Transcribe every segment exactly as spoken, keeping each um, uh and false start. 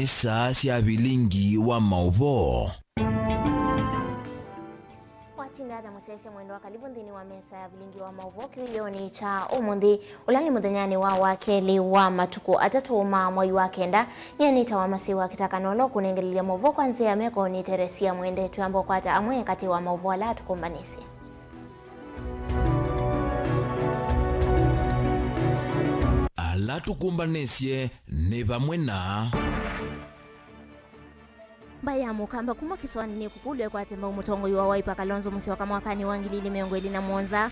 Saa sya vilingi wa maũvoo. Watinda ata mũsyaĩĩsya mwendwa, kalivu nthĩnĩ wa mesa ya vilingi wa maũvoo kĩwĩonĩ kya ũmũnthĩ, ũla nĩ mũthenyanĩ wa wakelĩ wa matukũ atatũ ma mwai wa kenda. Nyie nĩtawa Masiwa Kĩtaka, na ũla ũkũnengelelya maũvoo kwa nzĩa ya meko nĩ Teresia Mwende. Twĩamba ũkwata amwe katĩ wa maũvoo ala tũkũmbanĩsye. Ala tũkũmbanĩsye nĩ vamwe na. Mbaĩ ya Mũkamba kuma kĩsũanĩ nĩkũkũlw'a ĩkwate mbau mũtongoi wa Wiper Kalonzo Musyoka mwakanĩ wa ngili ili mĩongo ĩlĩ na mũonza.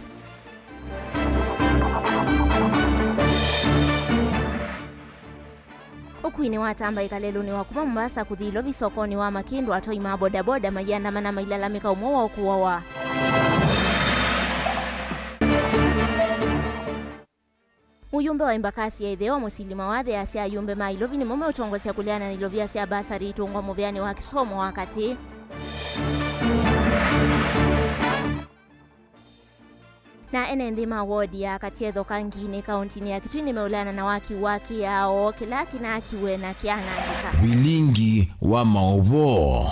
Ũkui nĩwatamba ĩkalelũnĩ wa kuma Mombasa kũthi Ilovi sokonĩ wa Makĩndũ, atwai ma bodaboda maiandamana mailalamĩka ũmwe woo kũawa. Mũyũmbe wa Embakasi ya Ĩtheo, Mũsili Mawathe, asya ayũmbe ma Ilovi nĩmo meũtongosya kũleana na ilovia sya basarĩ itũngwa mũvĩanĩ wa kĩsomo wa katĩ. Na ene nthĩ ma wodi ya Katyetho Kanginĩ kaũntinĩ ya Kitui nĩmeũleana na waki wa kĩao kĩla kĩnaakiwe na kĩanangĩka. Vilingi wa maũvoo.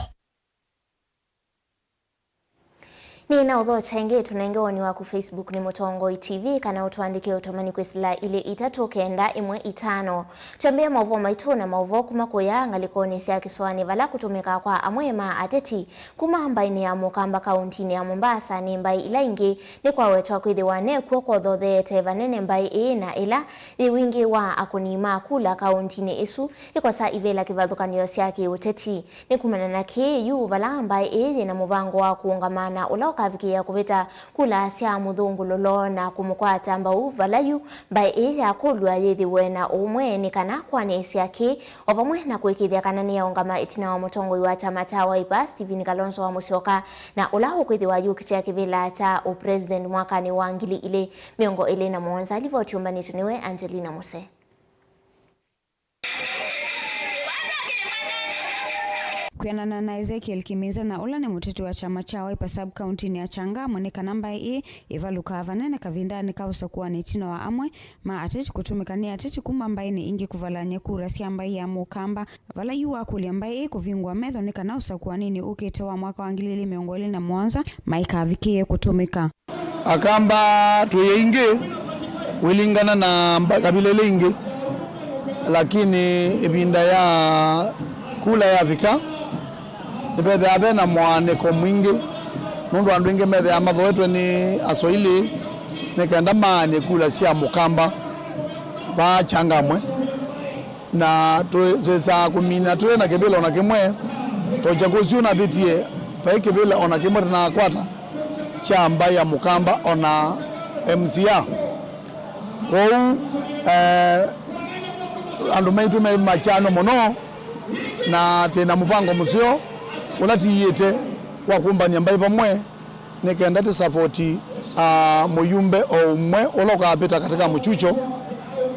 Nĩ na ũthokya ĩngĩ, tũnenge woni waku Facebook nĩ Mũtongoi T V, kana ũtũandĩke ũtũmani kwĩsĩla ilĩ itatũ kenda ĩmwe itano. Twambĩe maũvoo maitũ na maũvoo kuma kũya ngalĩkonĩ sya kĩsũanĩ, vala kũtũmĩkaa kwa amwe ma ateti kuma mbaĩnĩ ya Mũkamba kaũntinĩ ya Mombasa nĩ mbaĩ ila ingĩ nĩkwawetwa kwĩthĩwa nekw'o kwothotheete vanene mbaĩ ĩĩ, na ĩla yĩ wingĩ wa akũni ma kula kaũntinĩ ĩsu ĩkosa ivĩla kĩvathũkany'o sya kĩũteti. Nĩ kumana na kĩĩ yu vala mbaĩ ĩĩ yĩ na mũvango wa kũũngama na ũla ũkavikĩĩa kũvĩta kula sya mũthũngũlũlo na kũmũkwata mbau vala yu mbaĩ ĩĩ yakũlw'a yĩthĩwe na ũmwe, nĩ kana kwanĩsya kĩĩ o vamwe na kũĩkĩĩthya kana nĩyaũngama ĩtina wa mũtongoi wa kyama kya Wiper, Stephen Kalonzo wa Musyoka, na ũla ũkwĩthĩwa ayũkĩtĩa kĩvĩla kya ũpresident mwakanĩ wa ngili ilĩ mĩongo ĩlĩ na mũonza. Livoti yũmbanĩtw'e nĩwe Angelina Muse. Kwĩanana na Ezekiel Kiminza, na ũla nĩ mũteti wa kyama kya Wiper sub kaũntinĩ ya Changamwe, nĩ kana mbaĩ ĩĩ ĩvalũkaa vanene kavindanĩ ka ũsakũanĩ ĩtina wa amwe ma ateti kũtũmĩka nĩ ateti kuma mbaĩnĩ ingĩ kũvalany'a kura sya mbaĩ ya Mũkamba, vala yu wakũlya mbaĩ ĩĩ kũvingũa metho nĩ kana ũsakũanĩnĩ ũkĩte wa mwaka wa ngili ilĩ mĩongo ĩlĩ na mũonza maikavikĩĩe kũtũmĩka. Akamba twĩ aingĩ wĩlingana na mba-, kavila ila ingĩ, lakini ĩvinda ya kula yavika, nĩvethĩawa ve na mũaanĩko mwingĩ, nũndũ andũ aingĩ methĩawa mathoetwe nĩ Aswaili nĩ kenda maanĩe kula sya Mũkamba vaa Changamwe. Na twĩ-, twĩsaa kũmina tũte na kĩvĩla o na kĩmwe, ta ũkya kũsyu navĩtie, vai kĩvĩla o na kĩmwe tũnaakwata kya mbaĩ ya Mũkamba o na M C A. Kwoou, eh, andũ maitũ me makyanwe mũno, na twĩ na mũvango mũseo ũla tiĩte wa kũmbany'a mbaĩ vamwe, nĩ kenda tũsavoti, ah, mũyumbe o ũmwe ũla ũkavĩta katika mũkyukyo,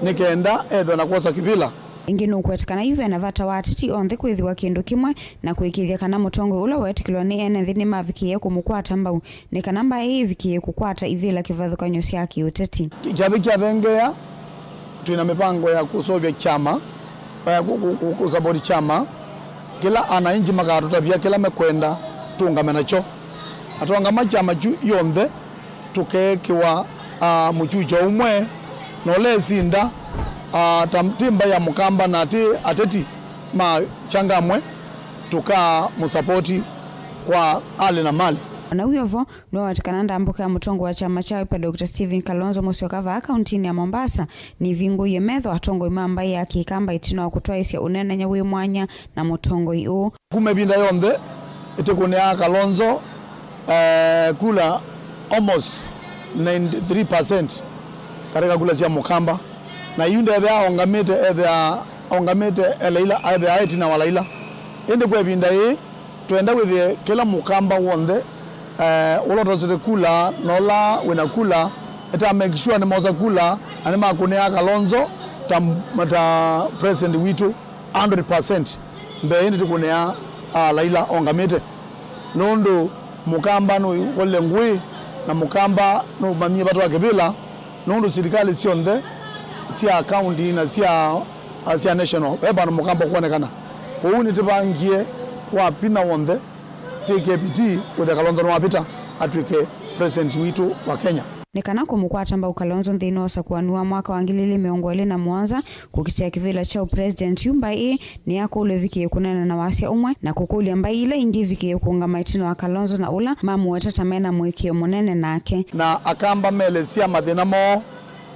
nĩ kenda ethwe na kwosa kĩvĩla. Ĩngĩ nũkwete kana yu ve na vata wa ateti onthe kwĩthĩwa kĩndũ kĩmwe na kũĩkĩĩthya kana mũtongoi ũla weetĩkĩlwa nĩ ene nthĩ nĩmavikĩĩe kũmũkwata mbau, nĩ kana mbaĩ ĩĩ ĩvikĩĩe kũkwata ivĩla kĩvathũkany'o sya kĩũteti. Kyathĩ kyathengeea, twĩ na mĩvango ya kũseũvya kyama, ya kũ-, kũ-, kũ-, kũsavoti kyama kĩla anainji makatũtavya kĩla mekwenda tũũngame nakyo. Atongama kyama kyu yonthe tũkeekĩwa, ah, mũkyukyo ũmwe, na ũla esinda, ah, ta ti mbaĩ ya Mũkamba na ti ateti ma Changamwe, tũkamũsapoti kwa alĩ na malĩ. O na wĩ o vo, nĩwaweta kana ndambũka ya mũtongoi wa kyama kya Wiper Doctor Stephen Kalonzo Musyoka vaa kaũntinĩ ya Mombasa nĩvingũie metho atongoi ma mbaĩ ya Kĩkamba ĩtina wa kũtwaĩsya ũneenany'a wĩ mwanya na mũtongoi ũũ. Kuma ĩvinda yonthe, ĩtĩkũnĩaa Kalonzo, eh, kula almost ninety-three percent katika kula sya Mũkamba. Na yu ndethea aũngamĩte, ethea aũngamĩte Laila, ethea e ĩtina wa Laila. Ĩndĩ kwa ĩvinda yĩĩ, twenda wĩthĩe kĩla Mũkamba w'onthe, eh, ũla ũtosete kula na ũla wĩna kula, eta make sure nĩmosa kula na nĩmakũnĩaa Kalonzo ta, ta president witũ. Hundred percent mbee ĩndĩ tũkũnĩa, ah, Laila ongamĩte. Nũndũ Mũkamba nũkolile ngũĩ, na Mũkamba nũmanyie vata wa kĩvĩla, nũndũ silikalĩ syonthe sya county na sya, ah, sya national, ve vandũ Mũkamba ũkwonekana. Kwoou nĩtũvangie kwa vinya w'onthe twĩke vitii kũthe Kalonzo nĩwavĩta atw'ĩke president witũ wa Kenya. Nĩ kana kũmũkwata mbau Kalonzo nthĩnĩ wa ũsakũani wa mwaka wa ngili ilĩ mĩongo ĩlĩ na mũonza, kũkitĩa kĩvĩla kya ũpresident yu, mbaĩ ĩĩ nĩyakũlw'a ĩvikĩe kũneena na wasya ũmwe na kũkũlya mbaĩ ila ingĩ ivikĩe kũũngama ĩtina wa Kalonzo na ũla mamũweta ta mena mũĩkĩĩo mũnene nake. Na Akamba maelesya mathĩna moo,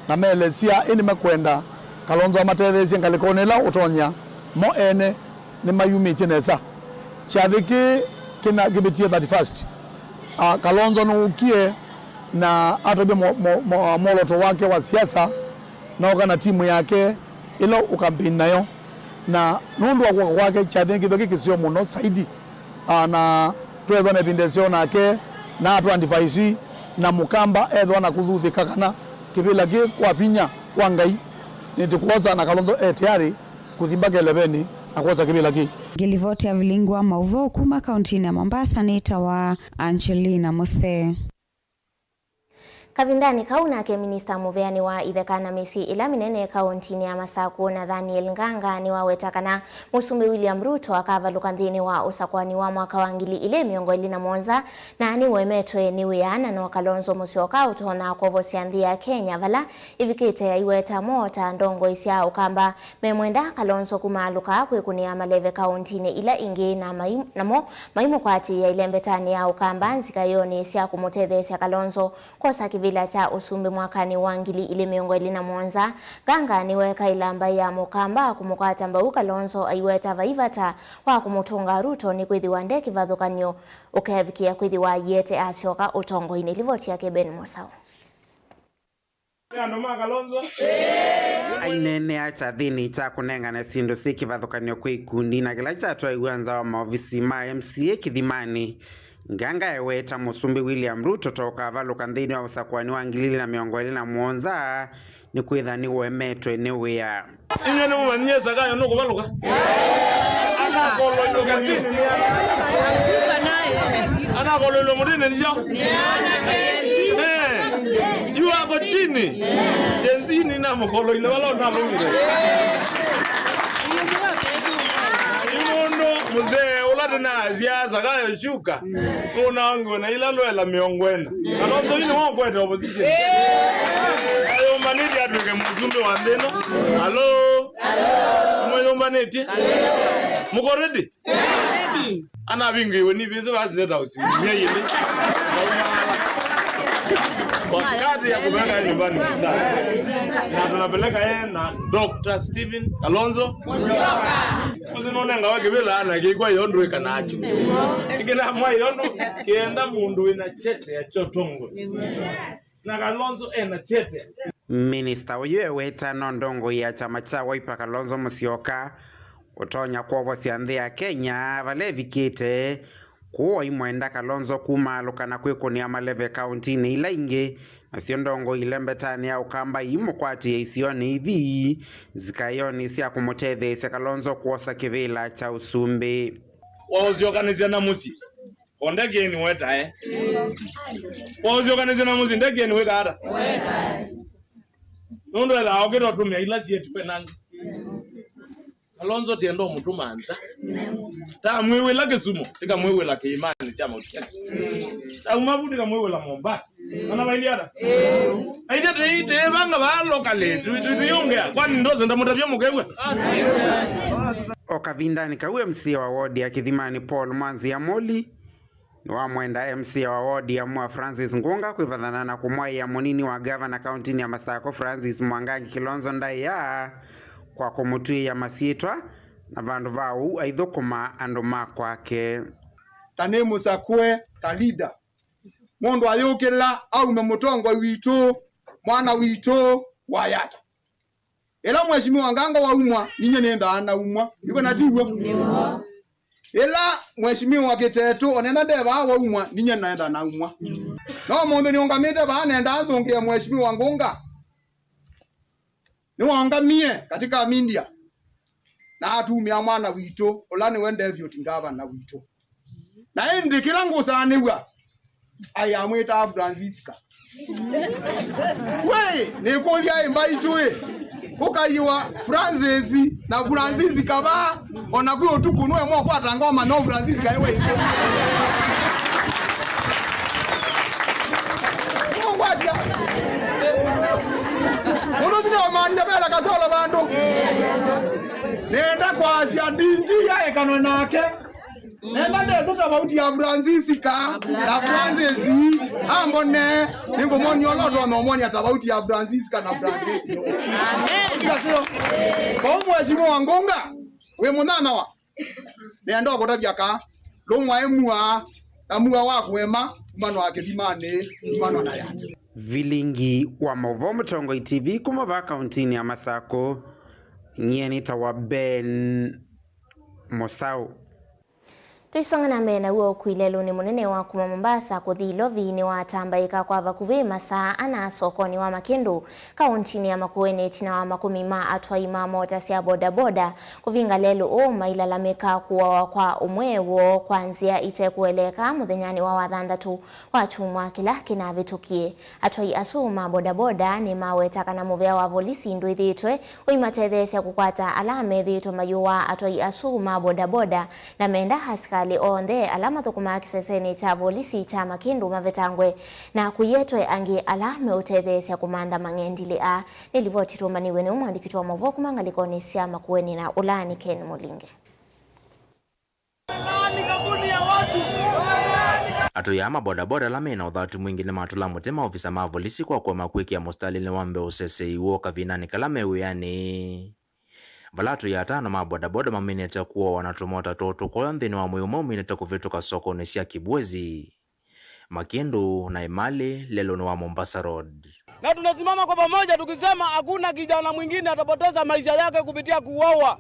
na maelesya ĩndĩ mekwenda Kalonzo amatetheesye ngalĩkonĩ ĩla ũtonya mo ene nĩmayumĩtye nesa. Kyathĩ kĩĩ kĩna kĩvĩtie thirty-first. Ah, Kalonzo nũkie na atavya mo-, mo-, mo-, mwolooto wake wa siasa, na oka na timu yake ĩla ũkambeini nayo. Na nũndũ wa kũka kwake, kyathĩ nĩ kĩthwa kĩ kĩseo mũno zaidi. Ah, na tweethwa na ĩvinda ĩseo nake, na atwa advice, na Mũkamba ethwa na kũthuthĩka kana kĩvĩla kĩ kwa vinya wa Ngai, nĩtũkwosa na Kalonzo e tayari kũthi mbaka ĩlevenĩ na kwosa kĩvĩla kĩ. Ngĩlivoti ya vilingi wa maũvoo kuma kauntinĩ ya Mombasa nĩtawa Angelina Mose. Kavindanĩ kau nake minista mũveani wa itheka na mĩsyĩ ĩla mĩnene kauntinĩ ya Masakũ, Nathaniel Nganga, nĩwaweta kana Mũsumbĩ William Ruto akavalũka nthĩnĩ wa ũsakũani wa mwaka wa ngili ilĩ mĩongo ĩlĩ na mũonza, na nĩũemetwe nĩ wĩa, na no Kalonzo Musyoka ũtonya kwovosya nthĩ ya Kenya vala ĩvikĩte aiweta mo ta ndongoi sya Ũkamba memwenda Kalonzo kumaalũka kwĩkũnĩa maleve kauntinĩ ila ingĩ, na mai-, namo maimũkwatĩĩa ilembetanĩ ya Ũkamba nzikaĩonĩ sya kũmũtetheesya Kalonzo kwosa kĩvĩla kya ũsumbĩ mwakanĩ wa ngili ilĩ mĩongo ĩlĩ na mũonza. Nganga nĩwekaĩla mbaĩ ya Mũkamba kũmũkwata mbau Kalonzo aiweta vai vata wa kũmũtũnga Ruto nĩkwĩthĩwa nde kĩvathũkany'o ũkevikĩa kwĩthĩwa aiete asyoka ũtongoinĩ. Livoti yake Ben Mosau. Andũ ma Kalonzo. Aineenea kyathĩnĩ kya kũnengane syĩndũ syĩ kĩvathũkany'o kwĩ ikundi na kĩla kyatwaiw'a nza wa maovisi ma M C A Kĩthimanĩ, Nganga eweta Mũsumbĩ William Ruto ta ũkavalũka nthĩnĩ wa ũsakũani wa ngili ilĩ na mĩongo ĩlĩ na mũonza nĩkwĩtha nĩũemetwe nĩ wĩa. Inyuĩ nĩmũmanyie Zakayo nũkũvalũka? Anakolwa ilo mũtĩnĩ nĩ ana. Anakolwa ilo mũtĩnĩ nĩyo. Eh, yu ako chini. Gen Z nĩnamũkoloile vala ũnalũmile. Yu nũndũ mũzee ũla tũnasya Zakayo shuka, nũnaongiwe na ila lwela mĩongo ĩna. Kalonzo yu nĩwakwete opposition. Ayũmbanĩtye atw'ĩke mũsumbĩ wa nthĩ ĩno. Alo? Mwĩyũmbanĩtye? Mũko ready? Anavingĩiwe nĩ vĩsĩ va State House myei ĩlĩ. Wakati ya kupeleka yeye nyumbani ni sasa. Na tunapeleka yeye na Doctor Stephen Kalonzo Musyoka. Sisi nonenga wa kĩvĩla na kĩkwa yondo ĩka nacho. Ikĩna mwa yondo kĩenda mũndũ wĩna chete ya chotongo. Na Kalonzo ena chete. Minista ũyũ eweta no ndongoi ya kyama kya Wiper Kalonzo Musyoka ũtonya kwovosya nthĩ ya Kenya vala ĩvikĩte, kwoou aimwenda Kalonzo kumaalũka na kwĩkũnĩa maleve kauntinĩ ila ingĩ, nasyo ndongoi ilembetanĩ ya Ũkamba iimũkwatĩĩa isionĩ ithi nzikaĩonĩ sya kũmũtetheesya Kalonzo kwosa kĩvĩla kya ũsumbĩ. Waũsyokanĩsya na mũsyĩ. O ndekeni wetae. Waũsyokanĩsya na mũsyĩ, ndekeni wĩka ata? Nũndũ ethaa okĩta ũtũmĩa ila syĩtiwe nangĩ. Kalonzo tienda ũmũtũma nza. Tamwĩw'ĩla Kĩsumo, ĩkamwĩw'ĩla kĩĩmanĩ kya Mount Kenya. Tauma vu, ĩkamwĩw'ĩla Mombasa. Kana vailye ata? Aithe tĩivanga vaa locally, tũyũngea. Kwani ndose ndamũtavya mũkew'a? O kavindanĩ kau, M C A wa wodi ya Kĩthimanĩ Paul Mwanzia Moli nĩwamwenda M C A wa wodi ya Mua Francis Ngunga kwĩvathana na kũmwaĩa mũnini wa ngavana kauntinĩ ya Masakũ Francis Mwangangi Kilonzo ndaĩa kwa kũmũtw'ĩĩa masyĩtwa, na vandũ va ũu aithũkũma andũ ma kwake. Ta nĩ mũsakũe ta leader, mũndũ ayũkĩla aume mũtongoi witũ, mwana witũ wa Yatta. Ĩla Mheshimiwa Nganga waumwa, ninyie nĩendaa naumwa. Nĩw'o na tiw'o? Ĩla Mheshimiwa Kĩtetũ, onena nde vaa waumwa, ninyie naenda naumwa. No mũndũ nĩũngamĩte vaa nenda nzũngĩe Mheshimiwa Ngunga. Nĩwaũngamie katika media. Na atumĩa mwana witũ, ũla nĩwe deputy governor witũ. Na ĩndĩ kĩla ngũsaanĩw'a, ai amwĩtaa Francisca. We, nĩkũlya ĩ mbaitũ ĩ? Ũkaiwa Francis na Francis kavaa, ona kwĩ ũtukũ nũemwa ũkwata ngoma, no Francis kaĩ wĩ ĩkũ. Ũngwatya. Ũndũ ũsu nĩwamanyie vena kasolo vandũ. Nenda kwasya D G yaekanwe nake. Nenda ndese tofauti ya Francisca na Francis. Ambone, nĩngũmwonia ũla ũtonya ũmwonia tofauti ya Francisca na Francisco. Ika sio? Kwa Mheshimiwa Ngunga, wĩ mũnana wa. Nenda ũkũtavya ka, lũmwae mua, na mua wa kũema, kuma nwa kĩthimanĩ, kuma nwa na yake. Vilingi wa maũvoo Mũtongoi T V kuma vaa kauntinĩ ya Masakũ, nyie nĩtawa Ben Mũsaũ. Tũisonga na mbee, naw'o ũkui lelũnĩ mũnene wa kuma Mombasa kũthi Ilovi nĩwatambaĩka kwa vakuvĩ masaa ana sokonĩ wa Makĩndũ, kauntinĩ ya Makueni, ĩtina wa makũmi ma atwai ma mota sya bodaboda kũvinga lelũ ũũ mailalamĩka kũawa kwa ũmwe woo kwa nzĩa itekũeleeka mũthenyanĩ wa wathanthatũ wa kyumwa kĩla kĩnavĩtũkie. Atwai asu ma bodaboda nĩmaweta kana mũvĩa wa volisi ndwĩthĩĩtwe ũimatetheesya kũkwata ala methĩĩtwe mayũaa atwai asu ma bodaboda, na menda asikalĩ onthe ala mathũkũmaa kĩsesenĩ kya volisi kya Makĩndũ mavetangwe, na kũietwe angĩ ala meũtetheesya kũmantha mang'endilĩ aa. Nĩ livoti tũmbanĩw'e nĩ mũandĩki wa maũvoo kuma ngalĩkonĩ sya Makueni na ũla nĩ Ken Mũlinge. Atwai aa ma bodaboda ala mena ũthatu mwingĩ nĩmatũla mũtĩ maovisa ma volisi kwa kũema kwĩkĩa mũsitalĩnĩ wa mbee ũsesei woo kavindanĩ kala me wĩanĩ, vala atwai atano ma bodaboda maminĩte kũawa na tũmota twoo tũkoya nthĩnĩ wa mwĩĩ ũmwe ũminĩte kũvĩtũka sokonĩ sya Kibwezi, Makĩndũ na Emali lelũnĩ wa Mombasa Road. Na tunasimama kwa pamoja tukisema hakuna kijana mwingine atapoteza maisha yake kupitia kuuawa.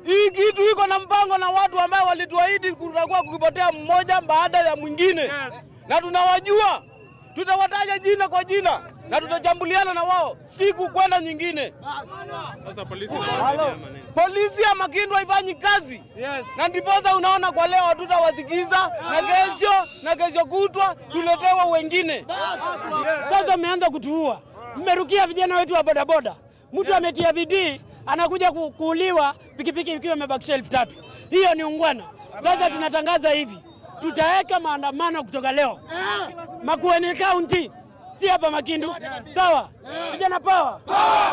Hii kitu iko na mpango na watu ambao walituahidi kutakuwa kukipotea mmoja baada ya mwingine. Na tunawajua, tutawataja jina kwa jina na tutachambuliana na wao siku kwenda nyingine. Sasa polisi na Halo. Polisi ya Makĩndũ haifanyi kazi. Yes. Na ndiposa unaona kwa leo hatutawasikiza, na kesho, na kesho kutwa tuletewe wengine. Sasa mmeanza kutuua. Mmerukia vijana wetu wa bodaboda. Mtu ametia bidii, anakuja ku-, kuuliwa, pikipiki ikiwa imebakisha elfu tatu. Hiyo ni ungwana. Sasa tunatangaza hivi, tutaweka maandamano kutoka leo. Makueni County, si hapa Makĩndũ. Sawa? Vijana power.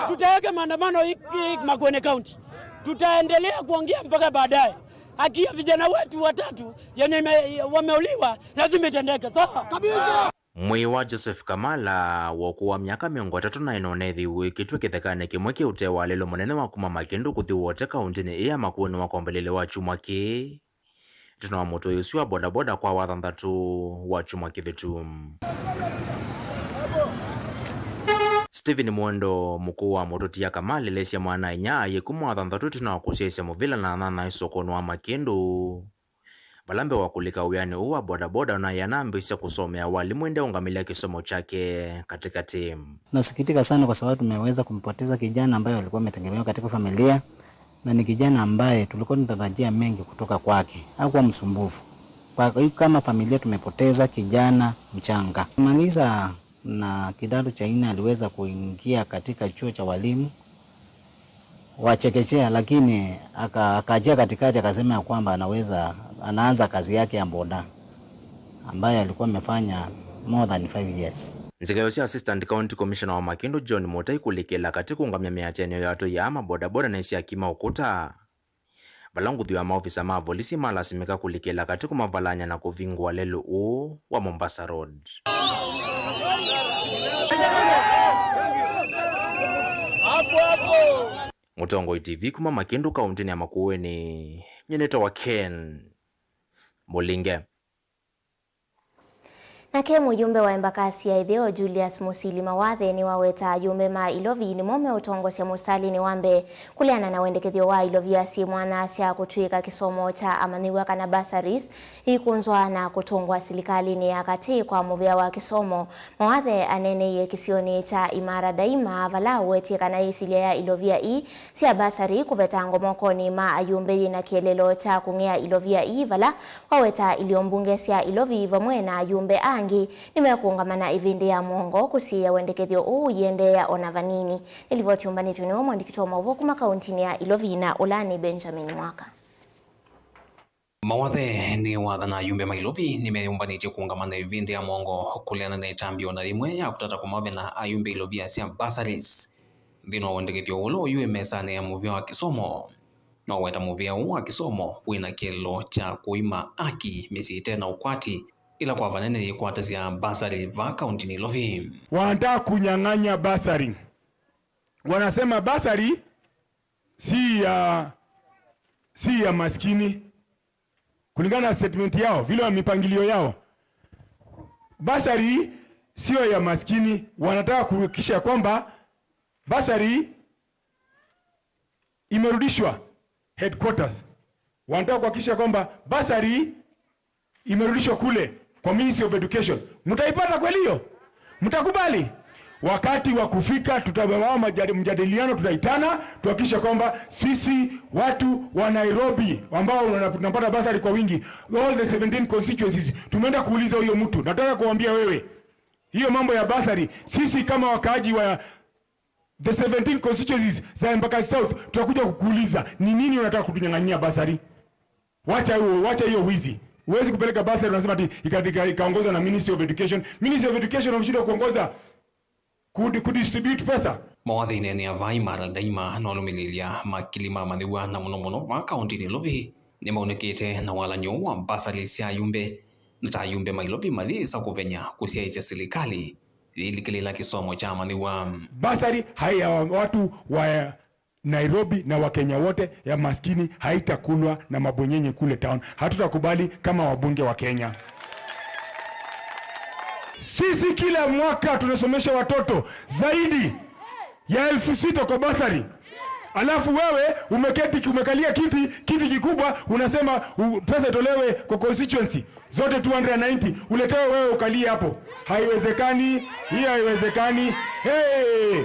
Tutaweka maandamano hiki Makueni County. Tutaendelea kuongea mpaka baadaye. Haki ya vijana wetu watatu yenye ime-, wameuliwa lazima itendeke. Sawa? Mwĩĩ wa Joseph Kamala wa ũkũũ wa myaka mĩongo ĩtatũ na ĩna ũneethĩiwe ũikĩtw'e kĩthekanĩ kĩmwe kĩ ũtee wa lelũ mũnene wa kuma Makĩndũ kũthi Wote kauntinĩ ĩĩ ya Makueni wa kwambĩlĩlya wa kyumwa kĩĩ, ĩtina wa mũtũi ũsu wa bodaboda kwa wathanthatũ wa kyumwa kĩvĩtu. Stephen Mwendo, mũkũũ wa mũtũtia Kamala, elesya mwana-a-inyia aĩ kuma wathanthatũ ĩtina wa kũsyaĩĩsya mũvila na anyanyae sokonĩ wa Makĩndũ. Vala mbee wa kũlika wĩanĩ ũũ wa bodaboda, naĩ anambĩĩsya kũsomea walimũ ĩndĩ aũngamĩlya kĩsomo kyake katĩkatĩ. Nasikitika sana kwa sababu tumeweza kumpoteza kijana ambaye alikuwa ametegemewa katika familia, na ni kijana ambaye tulikuwa tunatarajia mengi kutoka kwake. Hakuwa msumbufu. Kwa hiyo kama familia tumepoteza kijana mchanga. Maliza na kidato cha nne aliweza kuingia katika chuo cha walimu wa chekechea, lakini aka-, akaachia katikati, akasema ya kwamba anaweza, anaanza kazi yake ya boda ambaye alikuwa amefanya more than five years. Nzikayo sya Assistant County Commissioner wa Makĩndũ John Mutai kũlikĩla katĩ kũũngamya mĩatĩanĩo ya atũi aa ma bodaboda nĩsyakima ũkũta. Vala nguthu ya maovisa ma volisi malasimĩka kũlikĩla katĩ kũmavalany'a na kũvingũa lelũ ũũ wa Mombasa Road. Mũtongoi T V kuma Makĩndũ kauntinĩ ya Makueni, nyie nĩtawa Ken Mũlinge. Nake mũyũmbe wa embakasi ya ĩtheo, Julius Mũsili Mawathe, nĩwaweta ayũmbe ma Ilovi nĩmo meũtongosya mũsitalĩnĩ wa mbee kũleana na wendekethyo wa ilovia syĩ mwanya sya kũtw'ĩka kĩsomo kya amanyĩw'a kana bursaries ikũnzwa na kũtũngwa silikalĩnĩ ya katĩ kwa mũvĩa wa kĩsomo. Mawathe aneeneie kĩsionĩ kya Imara Daima vala ũwetie kana ĩsilya ya ilovia ii sya bursary kũvetangwa mokonĩ ma ayũmbe yĩna kĩeleelo kya kũng'ea ilovia ii vala waweta ilio mbunge sya Ilovi vamwe na ayũmbe a Angĩ nĩmekũũngamana ĩvĩndĩ ya mũongo kũsiĩĩa wendekethyo ũũ ũiendeea o na vanini. Nĩ livoti yũmbanĩtw'e nĩwe mwandĩki wa maũvoo kuma kauntinĩ ya Ilovi na ũla nĩ Benjamin Mwaka. Mawathe nĩ wathana ayumbe ma Ilovi nĩmeyũmbanĩtye kũũngamana ĩvĩndĩ ya mũongo kũleana na ĩtambya o na yĩmwe ya kũtata kũmavena ayumbe Ilovi sya bursaries. Nthĩnĩ wa wendekethyo ũla ũyuĩ mesanĩ ya mũvĩa wa kĩsomo, no weta mũvĩa ũũ wa kĩsomo wĩ na kĩeleelo kya kũima aki mĩsyĩ ĩte na ũkwati, ĩla kwa vanene yĩkwatasya bursary vaa kauntinĩ Ilovi. Wanataka kunyang'anya bursary. Wanasema bursary si ya, si ya maskini. Kulingana na statement yao, vile wa mipangilio yao, bursary sio ya maskini. Wanataka kuhakikisha kwamba bursary imerudishwa headquarters. Wanataka kuhakikisha kwamba bursary imerudishwa kule kwa Ministry of Education. Mtaipata kweli hiyo? Mtakubali? Wakati wa kufika, tutabawa majadi-, mjadiliano, tutaitana, tuhakikishe kwamba sisi watu wa Nairobi ambao wana-, tunapata bursary kwa wingi, all the seventeen constituencies, tumeenda kuuliza huyo mtu. Nataka kuambia wewe, hiyo mambo ya bursary, sisi kama wakaaji wa the seventeen constituencies za Embakasi South, tutakuja kukuuliza ni nini unataka kutunyang'anyia bursary. Wacha huo, wacha hiyo wizi. Huwezi kupeleka bursary unasema ati ika-, ika-, ikaongozwa na Ministry of Education. Ministry of Education wameshindwa kuongoza, ku-, kudistribute pesa. Mawathĩnĩ nĩ avai mara daima nolũmĩlĩlya makili ma mathĩw'a na mũno mũno vaa kauntinĩ Ilovi nĩmaunĩkĩte na walany'o wa bursary sya ayumbe, na ta ayumbe ma Ilovi mayĩsa kũvenya kũsyaĩĩsya silikalĩ yĩlikĩlĩla kĩsomo kya mathĩw'a. Bursary hai ya watu wa Nairobi na Wakenya wote ya maskini haitakulwa na mabwenyenye kule town. Hatutakubali kama wabunge wa Kenya. Sisi kila mwaka tunasomesha watoto zaidi ya elfu sita kwa bursary. Alafu wewe umeketi, umekalia kiti, kiti kikubwa, unasema u-, pesa itolewe kwa constituency zote two hundred ninety, uletewe wewe ukalie hapo. Haiwezekani, hiyo haiwezekani. Hey!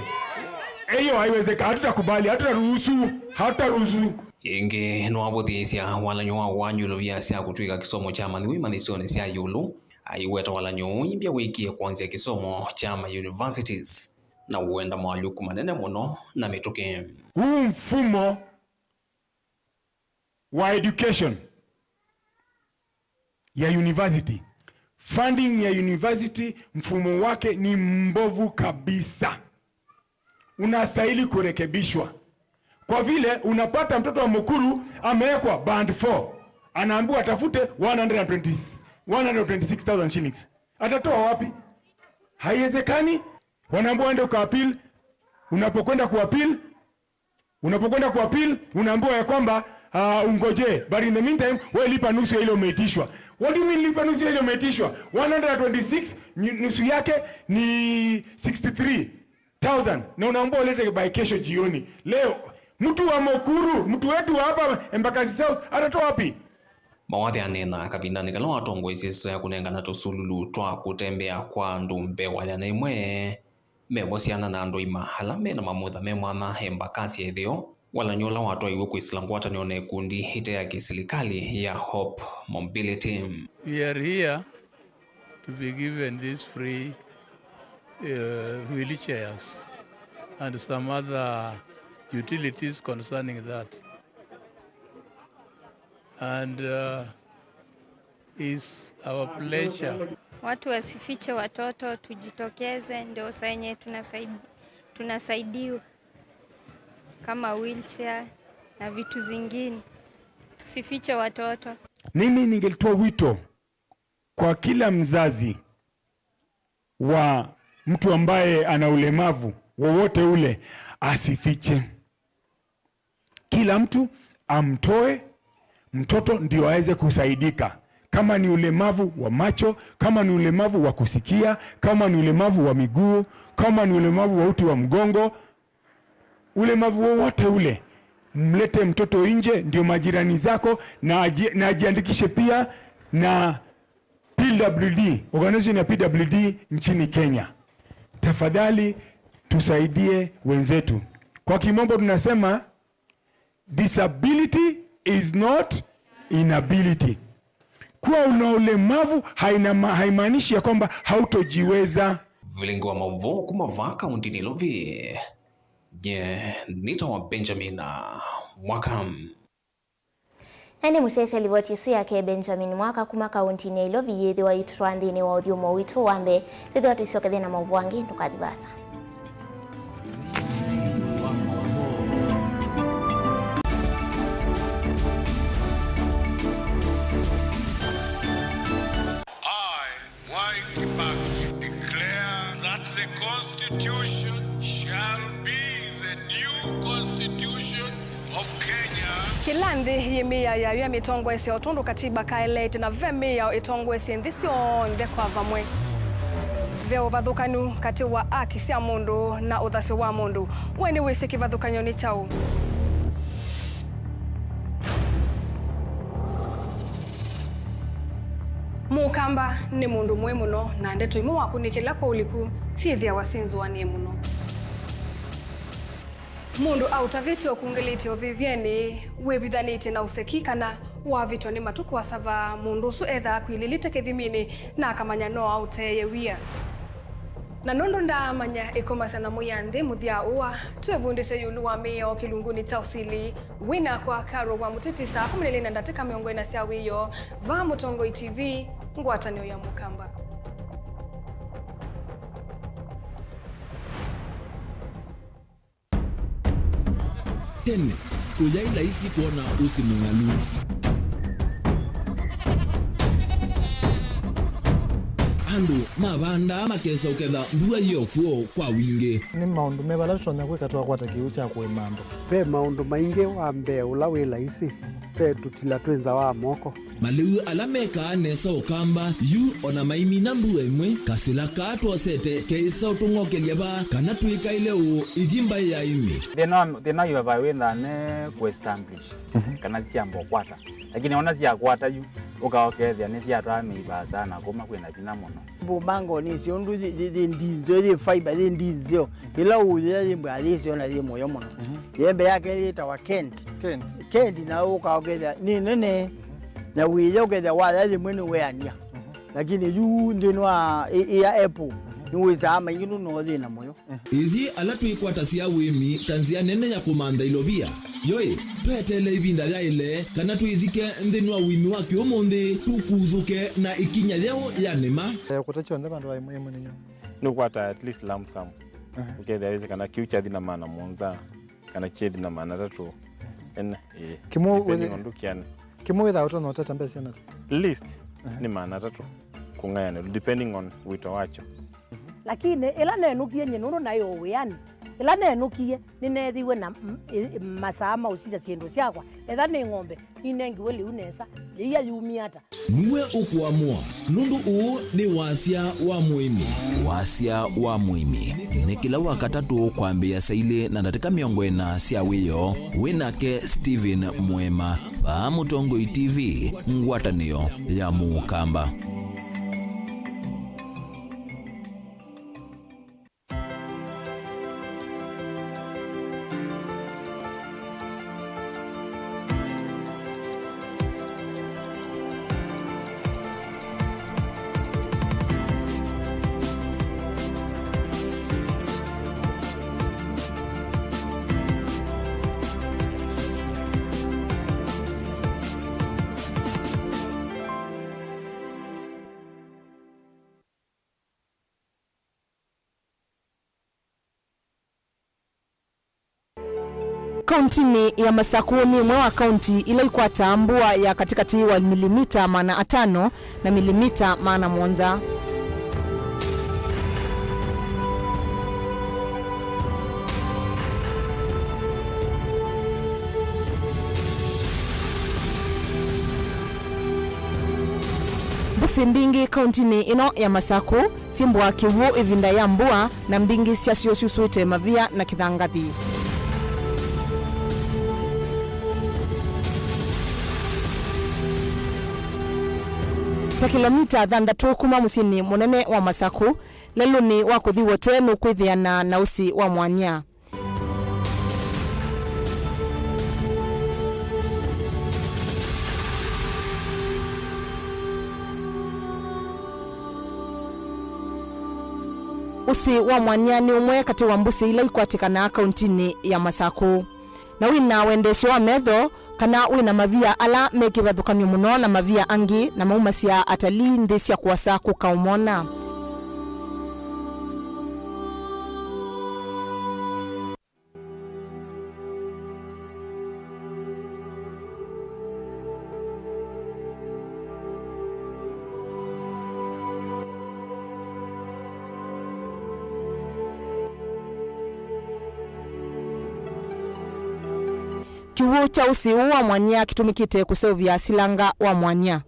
Hiyo haiwezekani, hatutakubali, hatutaruhusu, hatutaruhusu. Ĩngĩ, nĩwavũthĩĩsya walany'o wa ũanyũlũvya sya kũtw'ĩka kĩsomo kya mathĩw'a imanyĩsyonĩ sya ĩũlũ, aiweta walany'o ũũ imbya wĩkie kwonzya kĩsomo kya ma universities na ũenda moalyũku manene mũno na mĩtũkĩ. Huu mfumo wa education ya university, funding ya university, mfumo wake ni mbovu kabisa. Unastahili kurekebishwa. Kwa vile unapata mtoto wa Mukuru amewekwa band four, anaambiwa atafute one hundred and twenty, one hundred twenty-six thousand shillings. Atatoa wapi? Haiwezekani. Wanaambiwa ende uka appeal. Unapokwenda ku appeal, unapokwenda ku appeal, unaambiwa ya kwamba, ah, ungoje, but in the meantime, wewe lipa nusu ya ile umeitishwa. What do you mean lipa nusu ya ile umeitishwa? One hundred twenty-six, nyu-, nusu yake ni sixty-three thousand, na unaambiwa ulete by kesho jioni. Leo, mtu wa Mukuru, mtu wetu wa hapa Embakasi South, atatoa wapi? Mawathe aneena kavindanĩ kala watongoesye ĩsoya ya kũnengana tũsululu twa kũtembea kwa andũ mbewa ya na ĩmwe. Mevo syana na andũ aima ala me na mamutha me mwanya Embakasi ya ĩtheo, walany'o ũla watwaiwe kwĩsĩla ngwatanĩo na ikundi ite ya kĩsilikalĩ ya Hope Mobility. We are here to be given these free, uh, wheelchairs and some other utilities concerning that. And, uh, is our pleasure. Watu wasifiche watoto, tujitokeze, ndio saa yenye tunasaid-, tunasaidiwa kama wheelchair na vitu zingine. Tusifiche watoto. Mimi ningelitoa wito kwa kila mzazi wa mtu ambaye ana ulemavu wowote ule, asifiche. Kila mtu amtoe mtoto ndio aweze kusaidika. Kama ni ulemavu wa macho, kama ni ulemavu wa kusikia, kama ni ulemavu wa miguu, kama ni ulemavu wa uti wa mgongo, ulemavu wowote ule, mlete mtoto nje, ndio majirani zako, na aji-, na ajiandikishe pia na P W D, organization ya P W D nchini Kenya. Tafadhali tusaidie wenzetu. Kwa kimombo tunasema, disability is not inability. Kuwa una ulemavu haina ma-, haimaanishi ya kwamba hautojiweza. Vilingi wa mauvoo kuma vaa kaunti Nairobi. Nye nĩtawa Benjamin Mwaka. Na nĩ mũsyaĩĩsya livoti ĩsu yake Benjamin Mwaka kuma kauntinĩ ya Ilovi yĩthĩwa yĩtũtwaa nthĩnĩ wa ũthyũmũo witũ wa mbee. Twĩthĩwa tũisyokethya na maũvoo angĩ, ndũkathi vaasa. I, Mwai Kibaki, declare that the Constitution shall be the new Constitution of Kenya. Kĩla nthĩ yĩ mĩao yayo ya mĩtongoesye o tondũ katiba kaeleete, na ve mĩao ĩtongoesye nthĩ syonthe kwa vamwe. Ve ũvathũkanu katĩ wa aki sya mũndũ na ũthasyo wa mũndũ. We nĩwĩsĩ kĩvathũkany'o nĩ kyaũ? Mũkamba nĩ mũndũ mũĩ mũno, na ndeto imwe wakũnĩkĩla kwa ũliku syĩthĩawa syĩ nzũanĩe mũno. Mũndũ aũtavĩtye ũkungĩlĩtye ũvĩvyenĩ, wĩvithanĩtye na ũseki, kana wavĩtwa nĩ matũ kũasava, mũndũ ũsu ethaa akwilĩlĩte kĩthiminĩ na akamanya no aũteeye wia. Na nũndũ ndaamanya ĩkomasya na mũya nthĩ mũthya ũa, twĩvundĩsye ĩũlũ wa mĩao kĩlungunĩ kya ũsili. Wĩ nakwa Carol wa Mũtiti saa kũmi na ilĩ na ndatĩka mĩongo ĩna sya wĩoo, vaa Mũtongoi T V, ngwatanĩo ya Mũkamba. Tene, kũyaĩ laisi kwona ũsĩ mũng'alu. Andũ mavandaa makesa ũketha mbua yĩ o kw'o kwa wingĩ. Nĩ maũndũ meva ala tũtonya kwĩka twakwata kĩw'ũ kya kũĩma andũ? Ve maũndũ maingĩ. Wa mbee ũla wĩ laisi, ve tũtila twĩ nza wa moko. Malĩu ala mekaa nesa Ũkamba yu o na maimina mbua ĩmwe, kasĩla kaa twosete keĩsa ũtũng'okelya vaa kana twĩkaĩle ũũ ithi mbaĩ ya ĩmĩ. Thĩna wa, thĩna wa vai wĩthaa ne kũ establish, mhm, kana syamba ũkwata. Lakini ona syakwata yu, ũka ũkethĩa nĩsyatwaa mĩivaa sana kuma kwĩna vinya mũno. Mbumangoni icio ũndũ yĩ, yĩ, yĩ ndinzeo, yĩ fiber, yĩ ndinzeo. Ĩla ũũyĩa yĩ mbaa yĩ syo na yĩ mũyo mũno. Mhm. Yembe yake yĩtawa Kent. Kent. Kent na ũka ũkethĩa nĩ nene. Na wĩya ũkethĩa waya yĩmwe nĩ weania. Mhm. Lakini yu nthĩnĩ wa ĩ-, ĩ ya apple, mhm, nĩ wĩsaa maingĩ nũno yĩ na mũyo. Ithyĩ ala twĩkwatasya ũĩmi ta nzĩa nene ya kũmantha ilovia, yoĩ, tweteele ĩvinda yaĩle kana twĩthike nthĩnĩ wa ũĩmi wa kĩũmũnthĩ, tũkuthũke na ĩkinya yeũ ya nĩma. Eh, kũta kyonthe vandũ va ĩmwe ĩmwe nĩ nyũmba. Nĩũkwata at least lump sum. Aha. Ũkethĩa wĩsĩ kana kĩu kyathi na maana mũonza, kana kyethi na maana atatũ. Ene, ĩĩ. Kĩmwe depending wĩthĩ-, on ndũkĩane. Kĩmwe wĩthaa ũtonya ũtata mbesa syana? Least, aha, nĩ maana atatũ kũng'ayanĩlwa, depending on wĩto wakyo. Lakini ĩla nenũkie nyie nũndũ naĩ o wĩanĩ, ĩla nenũkie nĩneethiwe na m-, ĩ-, masaa ma ũsisya syĩndũ syakwa. Etha nĩ ng'ombe, ninengiwe lĩu nesa, yĩia yumie ata? Nue ũkũamũa, nũndũ ũũ nĩ wasya wa mũĩmi. Wasya wa mũĩmi nĩ kĩla Wakatatũ kwambĩĩa saa ilĩ na ndatĩka mĩongo ĩna sya wĩoo, wĩ nake Stephen Mwema, vaa Mũtongoi T V, ngwatanĩo ya Mũkamba. Kauntinĩ ya Masakũ nĩ ĩmwe wa kaunti ila ikwataa mbua ya katĩkatĩ wa milimita maana atano na milimita maana mũonza. Mbũsĩ mbingĩ kauntinĩ ĩno ya Masakũ syĩmbũaa kĩw'ũ ĩvinda ya mbua, na mbingĩ syasyo syusũĩte mavia na kĩthangathi. Ta kĩlomita thanthatũ kuma mũsyĩnĩ mũnene wa Masakũ, lelũnĩ wa kũthi Wote nũkwĩthĩana na ũsĩ wa mwanya. Ũsĩ wa Mwanya nĩ ũmwe katĩ wa mbũsĩ ila ikwatĩkanaa kauntinĩ ya Masakũ. Na wĩna wendeesyo wa metho, kana wĩna mavia ala me kĩvathũkany'o mũno na mavia angĩ, na maumasya atalii nthĩ sya kũasa kũka ũmona. Kĩw'ũ kya ũsĩ ũũ wa mwanya kĩtũmĩkĩte kũseũvya silanga wa mwanya.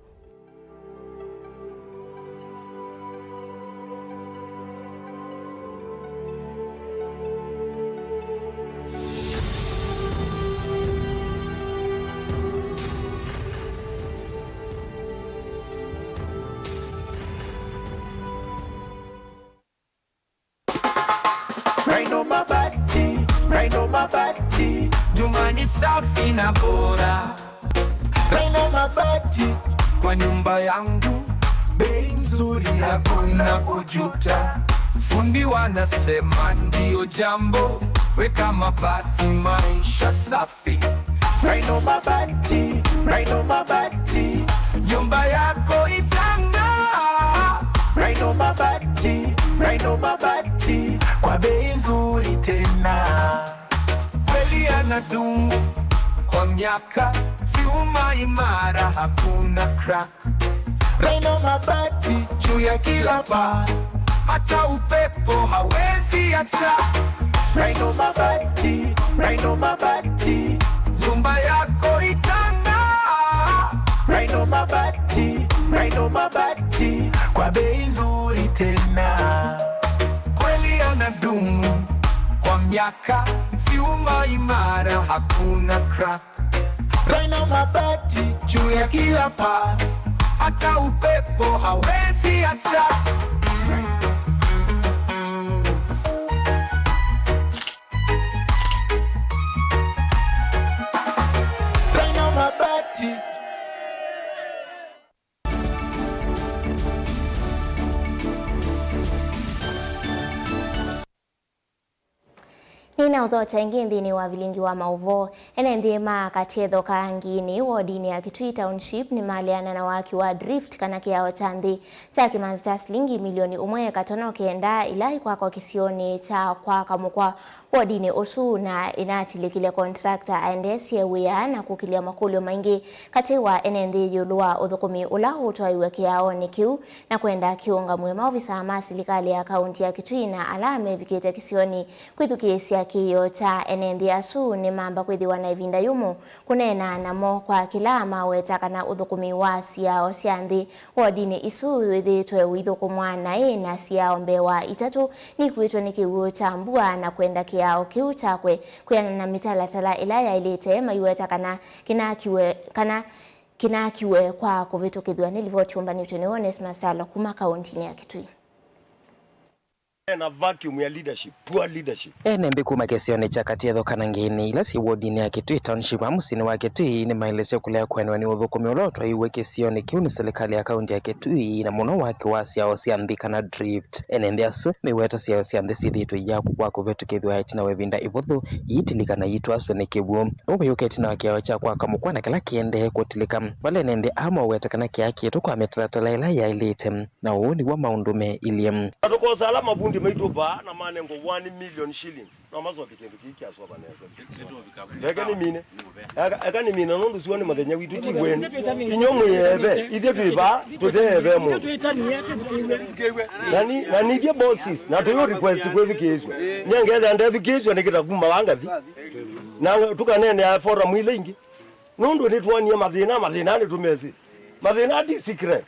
Rhino Mabati, Rhino Mabati, nyumba ni safi na bora. Rhino Mabati, kwa nyumba yangu, bei nzuri, hakuna kujuta. Fundi wanasema ndio jambo, weka mabati, maisha safi. Rhino Mabati, Rhino Mabati, nyumba yako itang'aa. Rhino Mabati, Rhino Mabati, kwa bei nzuri tena. Kweli yanadumu kwa miaka, vyuma imara, hakuna crack. Rhino Mabati juu ya kila paa, hata upepo hawezi acha. Rhino Mabati, Rhino Mabati, nyumba yako itang'aa. Rhino Mabati, Rhino Mabati, kwa bei nzuri tena. Kweli yanadumu kwa miaka, vyuma imara, hakuna crack. Rhino Mabati juu ya kila paa, hata upepo hawezi acha. Rhino Mabati. Nĩnaũthokya ĩngĩ nthĩnĩ wa vilingi wa maũvoo. Ene nthĩ ma Katyetho ka Ngiini, wodinĩ ya Kitui Township, nĩmaleana na waki wa drift kana kĩao kya nthĩ kya kĩmanzi kya silingi milioni ũmwe katono kenda ila ikwakwa kĩsionĩ kya kwa Kamũkwa wodinĩ ũsu, na ĩnatilĩkile contractor aendeesye wĩa na kũkĩlya makũlyo maingĩ katĩ wa ene nthĩ ĩũlũ wa ũthũkũmi ũla ũtwaiwe kĩaonĩ kĩu, na kwenda kĩũngamw'e. Maovisaa ma silikalĩ ya kaunti ya Kitui na ala mevikĩte kĩsionĩ kwĩthukĩĩsya kĩĩo kya ene nthĩ asu nĩmamba kwĩthĩwa na ĩvinda yũmũ kũneena namo kwa kĩla maweta kana ũthũkũmi wa siao sya nthĩ wodinĩ isu wĩthĩĩtwe ũithũkũmwa naĩ na siao mbee wa itatũ nikuĩtwe nĩ kĩw'ũ kya mbua, na kwenda kĩao kĩu kyakwe kwĩanana na mĩtalatala ĩla yaĩlĩte, maiweta kana kĩnakiwe, kana kĩnakiwe kwa kũvĩtũkĩthw'a nĩ livoti yũmbanĩtw'e nĩ Onesmus Kyalo kuma kauntinĩ ya Kitui. Ena vacuum ya leadership, poor leadership. Ene nthĩ kuma kĩsionĩ kya Katyetho kana Ngiini, ila syĩ wodinĩ ya Kitui Township, a mũsyĩnĩ wa Kitui, nĩmaelesya kũlea kũendewa nĩ ũthũkũmi ũla ũtwaiwe kĩsionĩ kĩu nĩ silikalĩ ya kaunti ya Kitui, na mũno waki wa siao sya nthĩ kana drift. Ene nthĩ asu meweta siao sya nthĩ syĩthĩĩtwe iyakwa kwa kũvĩtũkĩthw'a ĩtina wa ĩvinda ĩvũthũ iitilika na iitwaswe nĩ kĩw'ũ. Ũu wĩũka ĩtina wa kĩao kya kwa Kamũkwa na kĩla kĩendee kũtilĩka, vala ene nthĩ aa moweta kana kĩakĩtwe kwa mĩtalatala ĩla yaĩlĩte, na ũu nĩw'o maũndũ meilyĩ. Na tũkosa ala mavundi maitũ vaa na manengwa one million shillings. No masoke kĩndũ kĩĩ kĩasova nesa. Eka nĩmine. Eka, eka nĩmine nũndũ sua nĩ mũthenya witũ ti wenu. Inyuĩ mwĩ eve, ithyĩ twĩ vaa, tũte eve mũndũ. Na ni, na nithyĩ bosses, na tũyũ request kwĩthukĩĩswa. Nyie ngetha ndethukĩĩswa nĩkĩta kuma wa ngathi. Na tũkaneenea forum ile ingĩ. Nũndũ nĩtwonie mathĩna, mathĩna nĩtũmesĩ. Mathĩna ti secret.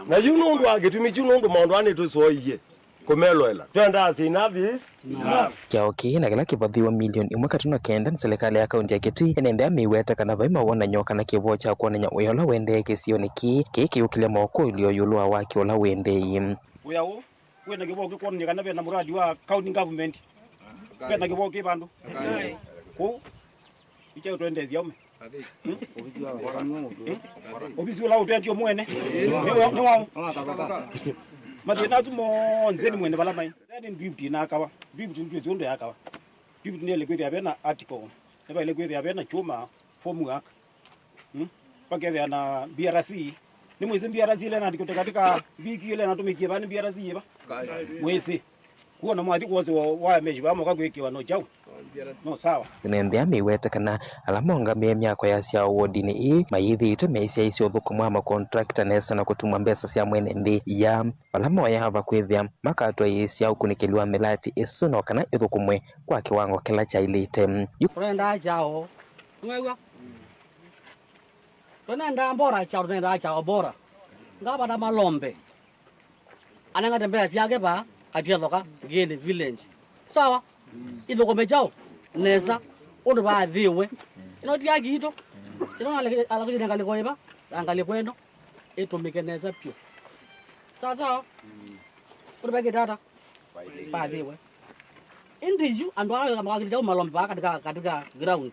Na yu nũndũ wa kĩtumi kyu, nũndũ maũndũ aa nĩtũsoie kũmelũela. Twendaa say enough is enough. Kĩao kĩĩ na kĩla kĩvathiwe milioni ĩmwe katono kenda nĩ silikalĩ ya kaunti ya Kitui, ene nthĩ aa meweta kana vai mawonany'o kana kĩvoo kya kwonany'a wĩa ũla ũendee kĩsionĩ kĩĩ, kĩĩ kĩũkĩlya mokũlyo ĩũlũ wa waki ũla ũendee. Wĩa ũũ wĩna kĩvoo kĩkwonany'a kana vena mũradi wa county government, vena kĩvoo kĩ vandũ kũu. Icha ũtwendeesya ume. Ovisi wa, ovisi wa, ovisi ũla ũtwendie mwene. Nĩ wa, nĩ wa. Mathĩna asu monthe nĩ mwene vala mai. Yaani Drift na akawa. Drift nĩ twĩsĩ ũndũ yakawa. Drift nĩele kwĩthĩa vena article. Nĩvaĩle kwĩthĩa vena chuma formwork. Hmm? Pakethĩa na B R C. Nĩ mwĩsĩ B R C ile na ndikute katika wiki ile natũmĩkie vani B R C iva. Mwĩsĩ. Kuona mwathi kwose wa, wa meshi va moka kwĩkĩwa no chau. No sawa. Ene nthĩ aa meiwete kana ala maũngamĩe myako ya syao wodinĩ ĩĩ mayĩthĩĩtwe meisyaĩĩsya ũthũkũmi wa makontrakta nesa na kũtumwa mbesa sya mwene nthĩ ya vala moyaa vakwĩthĩa makatwaĩĩsya ũkunĩkĩli wa mĩlatĩ ĩsu no kana ĩthũkũmwe kwa kĩwango kĩla kyaĩlĩte. Yu- Tũnendaa kyaũ? Nĩwew'a? Tũnendaa mbora kyaũ? Tũnendaa kyaũ bora? Ngavana Malombe aneng'ane mbesa syake vaa Katiathoka Ngĩĩnĩ village. Sawa? Ithũkũme kyaũ? Nesa. Ũndũ vaathĩwe. Ĩno ti haki itũ. Ĩno alakĩte ngalĩko ĩva? Ya ngalĩko ĩno. Ĩtũmĩke nesa vyũ. Sawa sawa? Ũndũ vaĩkĩte ata? Vaathĩwe. Ĩndĩ yu andũ ala makakĩlĩte kyaũ Malombe vaa katika, katika ground?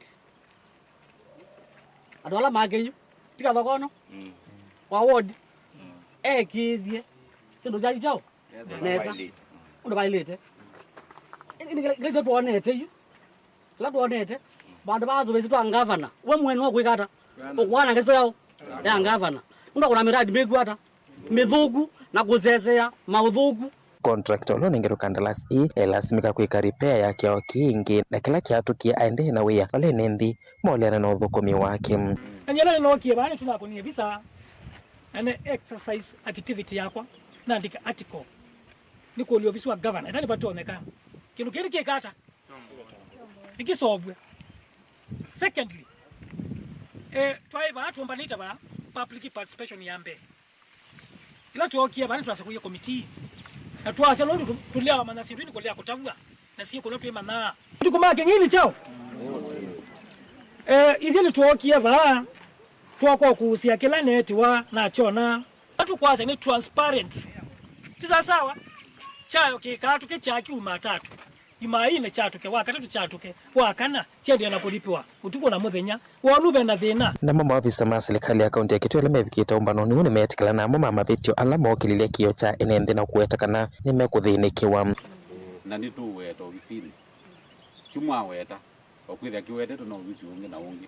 Andũ ala make yu, ti Kathokono, mm, wa ward, mm, ekĩĩthye syĩndũ syake kyaũ? Nesa. Nesa. Ũndũ vaĩlĩte. Ĩndĩ kĩla, kĩla ithyĩ twonete yu, kĩla twonete, vandũ va tũvĩsĩ twa ngavana, we mwene wa kwĩka ata? Ũkwana ngeso yaũ? Ya ngavana. Ũndũ kuna miradi mĩkw'ũ ata? Mĩthũku na kũsesea maũthũku. Contractor ũla ũnengetwe kandalasi ĩĩ elasimĩka kwĩka repair ya kĩao kĩĩ ĩngĩ, na kĩla kĩatũkie aendee na wĩa vala ene nthĩ maũleana na ũthũkũmi wake. Na nyie ĩla nĩnookie vaa nĩtũnakũnie visa, na nĩ exercise activity yakwa, naandĩka article, nĩkũlya ovisi wa governor ĩla nĩvatonyeka kĩndũ kĩĩ nĩkĩka ata, nĩkĩsovw'e. Secondly, eh, twaĩ vaa tũmbanĩte vaa public participation ya mbee. Ĩla twookie vaa nĩtwasakũie komitii, na twasya nũndũ tũ-, tũlea wamanya syĩndũ nĩ kũlea kũtavw'a, na syĩkũlwa twĩmanyaa. Matukũ ma kĩng'ini kyaũ? Eh, ithyĩ nĩtwookie vaa, twoka ũkũsĩa kĩla neetiwa nakyona. Ĩla tũkwasya nĩ transparency. Ti sawasawa? Kyayo kĩkaa tũke kya kiuma tatu. Jumaine kyatũke, Wakatatũ kyatũke, Wakana kyendee na kũlipĩwa ũtukũ na mũthenya. Wonu ve na thĩna? Namo maovisa ma silikalĩ ya kaunti ya Kitui ala mevikĩte ũmbanonĩ ũũ nĩmeetĩkĩlana namo ma mavĩtyo ala mookĩlilye kĩĩo kya ene nthĩ na kũweta kana nĩmekũthĩnĩkĩwa. Na nĩtũũweta ovisinĩ. Kyu mwaweta, o kwĩthĩa kĩwetetwe na ovisi ũngĩ na ũngĩ,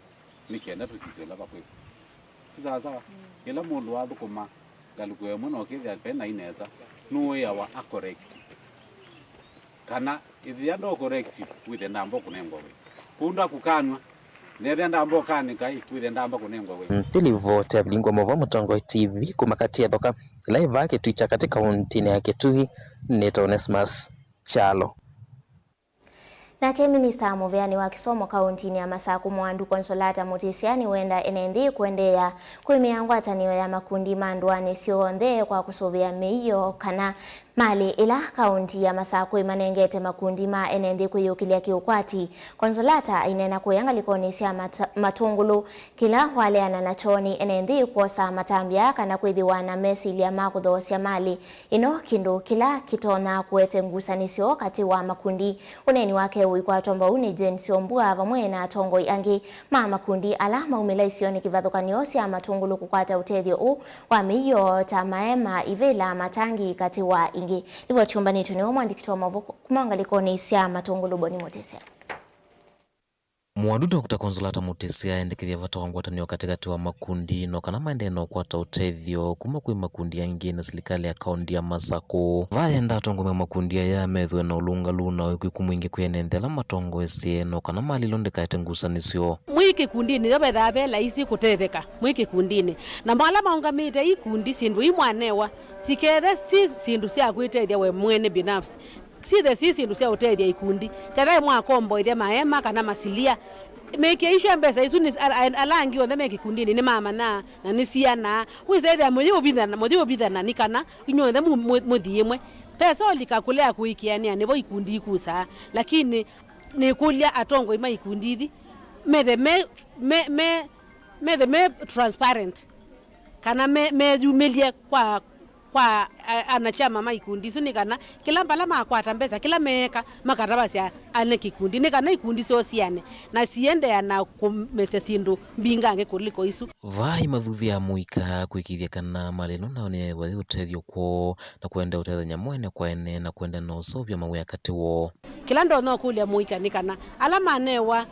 nĩ kenda tũsisye ũla vakwĩka. Ti sawasawa? Ĩla mũndũ wathũkũma ngalĩko ĩmwe na ũkĩthĩa ve naĩ nesa, nũĩawa a correct. Kana ĩthĩa ndo correct, wĩthĩa ndamba kũnengwa we. Kũu ndakũkanw'a, nethĩa ndamba ũkanĩka ĩ, wĩthĩa ndamba kũnengwa we. Nthĩ livoti ya Vilingwa Mova Mũtongoi T V kuma Katiathoka, ĩla ĩvaa Kĩtui kya katĩ kauntinĩ ya Kitui, nĩtawa Onesmus Kyalo. Nake minista mũveani wa kĩsomo kauntinĩ ya Masakũ Mwandu Consolata Mutisya nĩwenda ene nthĩ kũendeea kwĩmĩa ngwatanĩo ya makundi ma ndũanĩ syonthe kwa kũsũvĩa mĩio kana malĩ ĩla kaunti ya Masakũ ĩmanengete makundi ma ene nthĩ kwĩyũkĩlya kĩũkwati. Consolata aineena kũya ngalĩkonĩ sya Mata-, Matũngũlũ kĩla waleana na kyoo nĩ ene nthĩ kwosa matambya kana kwĩthĩwa na mesilya ma kũthoosya malĩ ĩno, kĩndũ kĩla kĩtonya kũete ngusanĩsyo katĩ wa makundi. Ũneeni wake ũikwatwa mbau nĩ Jane Syombua vamwe na atongoi angĩ ma makundi ala maumĩla isionĩ kĩvathũkany'o sya Matũngũlũ kũkwata ũtethyo ũũ wa mĩio ta maema, ivĩla, matangi, katĩ wa ingĩ. Livoti yũmbanĩtw'e nĩwe mwandĩki wa maũvoo kuma ngalĩkonĩ sya Matũngũlũ Boni Mũtĩsya. Mwandu Doctor Consolata Mutisya aendekethya vata wa ngwatanĩo katĩkatĩ wa makundi no kana maendee na ũkwata ũtethyo kuma kwĩ makundi angĩ na silikalĩ ya kaunti ya Masakũ. Vaa enda atongoi ma makundi aya methĩwe na ũlũngalu na ũĩkĩĩku mwingĩ kwĩ ene nthĩ ala matongoesye no kana malĩlo ndĩkaete ngusanĩsyo. Mwĩ kĩkundinĩ yo vethaa ve laisi kũtetheka mwĩ kĩkundinĩ, namo ala maũngamĩte ikundi syĩndũ ii mwanewa sikethe si syĩndũ sya kwĩtethya we mwene binafsi. Syĩthe syĩ syĩndũ sya ũtethya ikundi, kethwa mwakomboethya maema kana masilia. Mĩĩkĩe isu ya mbesa isu nĩ, a-, a-, ala angĩ onthe me kĩkundinĩ nĩmamanyaa na nĩsianaa. Wĩsa ĩthĩa mũyĩũvithana, mũyĩũvithana nĩ kana inyw'onthe mu-, mu-, mũthi ĩmwe. Pesa ũlika kũlea kũĩkĩanĩa nĩvo ikundi ikusaa, lakini nĩkũlya atongoi ma ikundi ithi methe me, me, me, methe me transparent. Kana me-, meyumĩlye kwa, kwa a- anakyama ma ikundi isu, nĩ kana kĩla vala makwata mbesa, kĩla meeka, makatavasya ene kĩkundi, nĩ kana ikundi syoo siane na siendeea na kũmesya syĩndũ mbingangĩ kũliko isu. Vai mathuthya mũika kwĩkĩĩthya kana malĩ ĩno nao nĩyaĩwa yĩ ũtethyo kwoo na kũendeea ũtethany'a mwene kwa ene na kũendeea na ũseũvya mawĩa katĩ woo. Kĩla ndonya ũkũlya mũika nĩ kana ala manewa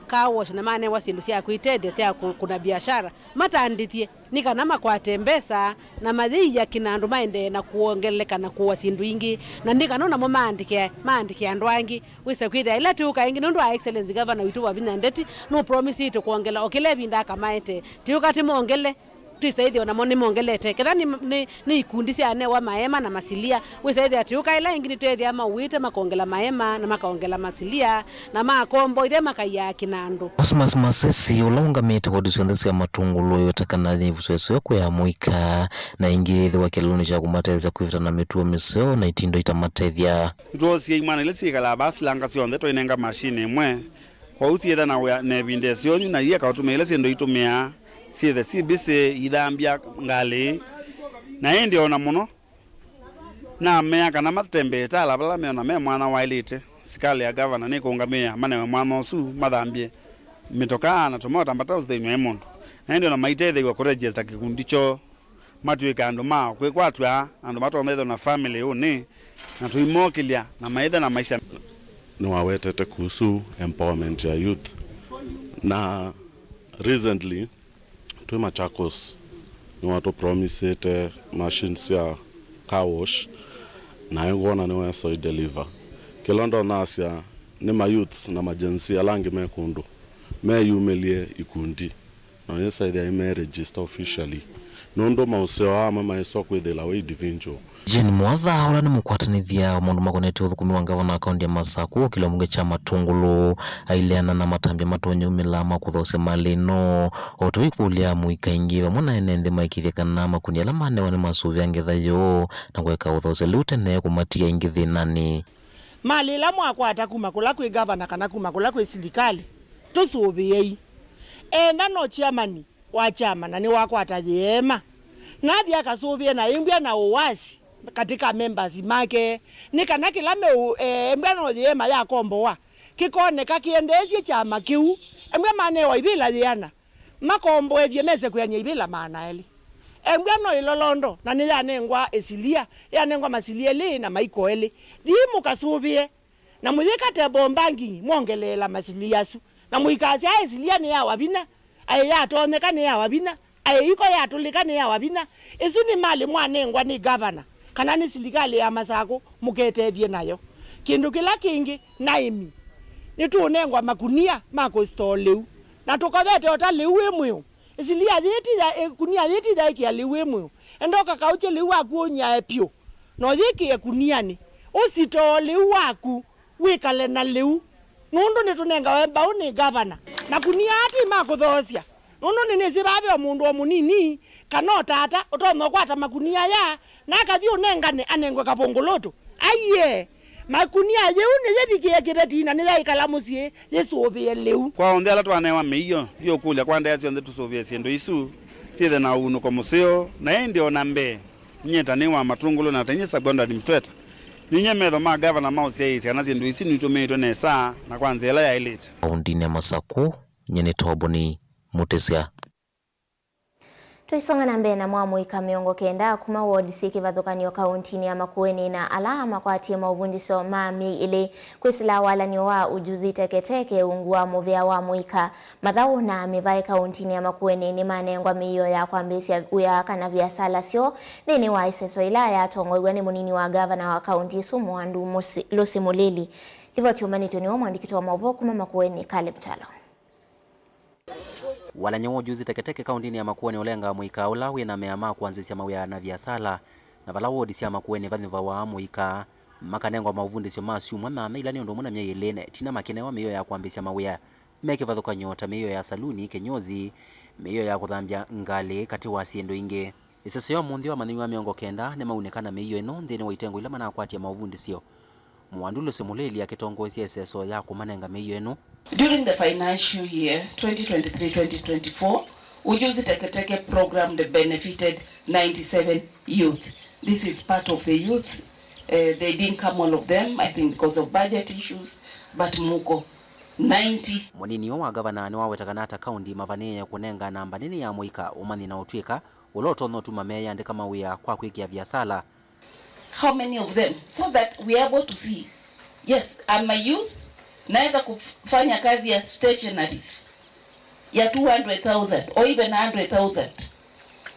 car wash na manewa syĩndũ sya kwĩtethya sya kũ- kũna biashara, matandĩthye nĩ kana makwate mbesa na mayĩia kĩnandũ maendee na kwongeleka na kũa syĩndũ ingĩ, na nĩ kana namo maandĩke maandĩke andũ angĩ. Wĩse kwĩthĩa ĩla tĩũka ĩngĩ nũndũ wa Excellency Governor witũ Wavinya Ndeti nũpromisĩtwe kwongela o kĩla ĩvinda akamaete. Tĩũka tĩmongele, twĩsa ĩthĩwa namo nĩmongelete. Ketha nĩ, nĩ, nĩ ikundi syanewa maema na masilia, wĩsa ĩthĩa tĩũka ĩla ĩngĩ nĩtwethĩa maũĩte makongela maema na makongela masilia na makombo ithe makaiaa kĩnandũ. Cosmas Masesi, ũla ũngamĩte wodi syonthe sya Matũngũlũ, ĩweta kana yĩvuso ĩseo kwĩ ya mũika, na ĩngĩ yĩthĩwa kĩlunĩ kya kũmatethya kwĩvĩta na mĩtuo mĩseo na itindo itamatethya. Nĩtwoosie imwana ila syĩkalaa vaa silanga syonthe twainenga mashini ĩmwe. Kwoou syĩtha na wĩa na ĩvinda ĩseo yu na ieka ũtũmĩa ila syĩndũ itũmĩaa syĩthe syĩ busy ithambya ngalĩ. Na ĩndĩ o na mũno namea kana matembee tala vala meona me mwanya waĩlĩte. Sikalĩ ya gavana nĩkũũngamĩĩa manewe mwanya ũsu mathambye mĩtokaa na tũmota mbata ũsithĩnw'a ĩ mũndũ. Na ĩndĩ o na maitethew'a kũregista kĩkundi kyoo. Matw'ĩke andũ ma kwĩkwatw'a, andũ matonya ĩthwa na family ũnĩ, na tũimokĩlya na maithe na maisha. Nĩwawetete kuhusu empowerment ya youth, na recently twĩ Machakos nĩwatũpromisĩte machines sya car wash, na ngwona nĩwesa ĩ deliver. Kĩla ndonasya nĩ ma youths na ma Gen Z ala angĩ me kũndũ meyumĩlye ikundi. Na yĩsa ĩthĩa ĩmeregister officially, nũndũ maũseo amwe maĩsa kwĩthĩla wĩ individual. Jane Mwatha, ũla nĩ mũkwatanĩthya wa maũndũ makonetye ũthũkũmi wa ngavana wa kaunti ya Masakũ, kĩlĩo mbunge kya Matũngũlũ, aileana na matambya matonya umĩla ma kũthoosya malĩ ĩno, o tũikũlya mũika ĩngĩ vamwe na ene nthĩ maĩkĩĩthya kana makuni ala manewa nĩmasũvĩa ngetha yoo na kũeka ũthoosya lĩu tene kũmatia ĩngĩ thĩnanĩ. Malĩ ĩla mwakwata kuma kũla kwĩ gavana kana kuma kũla kwĩ silikalĩ, tũsũvĩei. Enda no chairman wa kyama na nĩwakwata yĩema, nathi akasũvĩe na ĩmbw'a na ũwasi katĩ ka members make, nĩ kana kĩla meũ-, e, embw'a no yĩema yakombowa kĩkoneka kĩendeesye kyama kĩu. Embw'a manewa ivĩla yĩana, makomboethye mese kwĩanĩa ivĩla maana elĩ. Embw'a no ĩlolondo na nĩyanengwa ĩsilia, yanengwa masilia elĩ na maiko elĩ. Thiĩ mũkasũvĩe na mũyĩka table banking mwongeleela masilia asu, na mũikasya aĩ silia nĩ ya Wavinya, aĩ yatonyeka nĩ ya Wavinya, aĩ iko yatũlĩka nĩ ya Wavinya. Ĩsu nĩ malĩ mwanengwa nĩ gavana kana nĩ silikalĩ ya Masakũ, mũketethye nayo. Kĩndũ kĩla kĩngĩ, naĩmi nĩtũũnengwa makunia ma kũstore lĩu, na tũkovete o ta lĩu wĩ mwĩũ. Ĩsilia yĩĩ ti ya, ĩkunia yĩĩ ti yaĩkĩa lĩu wĩ mwĩũ. Enda ũkakaũkye lĩu waku ũnyae pyũ, na ũyĩkĩe kunianĩ, ũsitoo lĩu waku, wĩkale na lĩu, nũndũ nĩtũnengawe mbaũ nĩ gavana. Makunia aa ti ma kũthoosya, nũndũ nĩnĩsĩ vaa ve o mũndũ o mũnini kana o tata ũtonya ũkwata makunia aya na akathi ũnengane anengwe kavũngũlũtũ. Aiee! Makunia yĩu nĩyĩvikĩe kĩveti na nĩyaĩkala mũsyĩ yĩsũvĩe lĩu. Kwa onthe ala twanewa mĩio, ndiũkũlya kwa ndaĩa syonthe tũsũvĩe syĩndũ isu syĩthe na ũunũko mũseo, na ĩndĩ o na mbee, nyie ta nĩ wa Matũngũlũ na ta inyie sub-county administrator, ninyie metho ma gavana ma ũsyaĩĩsya kana syĩndũ isu nitũmĩĩtwe nesa na kwa nzĩa ĩla yaĩlĩte. Kaũndĩnĩ ya Masakũ, nyie nĩ Toboni Mũtĩsya. Tũisonga na mbee namo amũika mĩongo kenda kuma ward syĩ kĩvathũkany'o kaũntĩnĩ ya Makueni na ala makwatie maũvundĩsyo ma myei ĩlĩ kwĩsĩla walany'o wa Ujuzi Teke Teke ungu wa mũvĩa wa mũika, mathaũ na mĩvaĩ kaũntĩnĩ ya Makueni nĩmanengwa mĩio ya kwambĩĩsya wĩa kana viasala syoo nthĩnĩ wa ĩseso ĩla yatongoew'a nĩ mũnini wa gavana wa kaũntĩ ĩsu Mwandu Musi-, Lucy Mulili. Livoti ũmanĩtwe nĩwe mwandĩki wa maũvoo kuma Makueni, Caleb Kyalo. Walany'o wa Ujuzi Teke Teke kaũntĩnĩ ya Makueni ũlengaa mũika ũla wĩ na mea ma kwanzĩsya mawĩa na viasala, na vala wodi sya Makueni vanyuvawa mũika, makanengwa maũvundĩsyo ma syumwa nyanya ila nĩ ũndũ ũmwe na myei ĩlĩ ĩtina makĩnewa mĩio ya kwambĩĩsya mawĩa me kĩvathũkany'o ta mĩio ya saluni, kinyozi, mĩio ya kũthambya ngalĩ, katĩ wa syĩndũ ingĩ. Ĩseso ya ũmũnthĩ, amanyĩw'a mĩongo kenda nĩmaunĩka na mĩio ĩno nthĩnĩ wa itengo ila manakwatya maũvundĩsyo. Mwandu Lucy Mulili akĩtongoesya ĩseso ya kũmanenga mĩio ĩno. During the financial year twenty twenty-three twenty twenty-four, Ujuzi Teke Teke program benefited ninety-seven youth. This is part of the youth. Uh, they didn't come, all of them, I think, because of budget issues, but mũko ninety. Mũnini ũũ wa ngavana nĩwaweta kana ata kaunti mavanĩĩe kũnenga namba nene ya mũika ũmanyi na ũtw'ĩka ũla ũtonya ũtuma meyĩandĩka mawĩa kwa kwĩkĩa viasala. How many of them? So that we are able to see. Yes, I'm a youth, naweza kufanya kazi ya stationaries ya two hundred thousand or even a hundred thousand.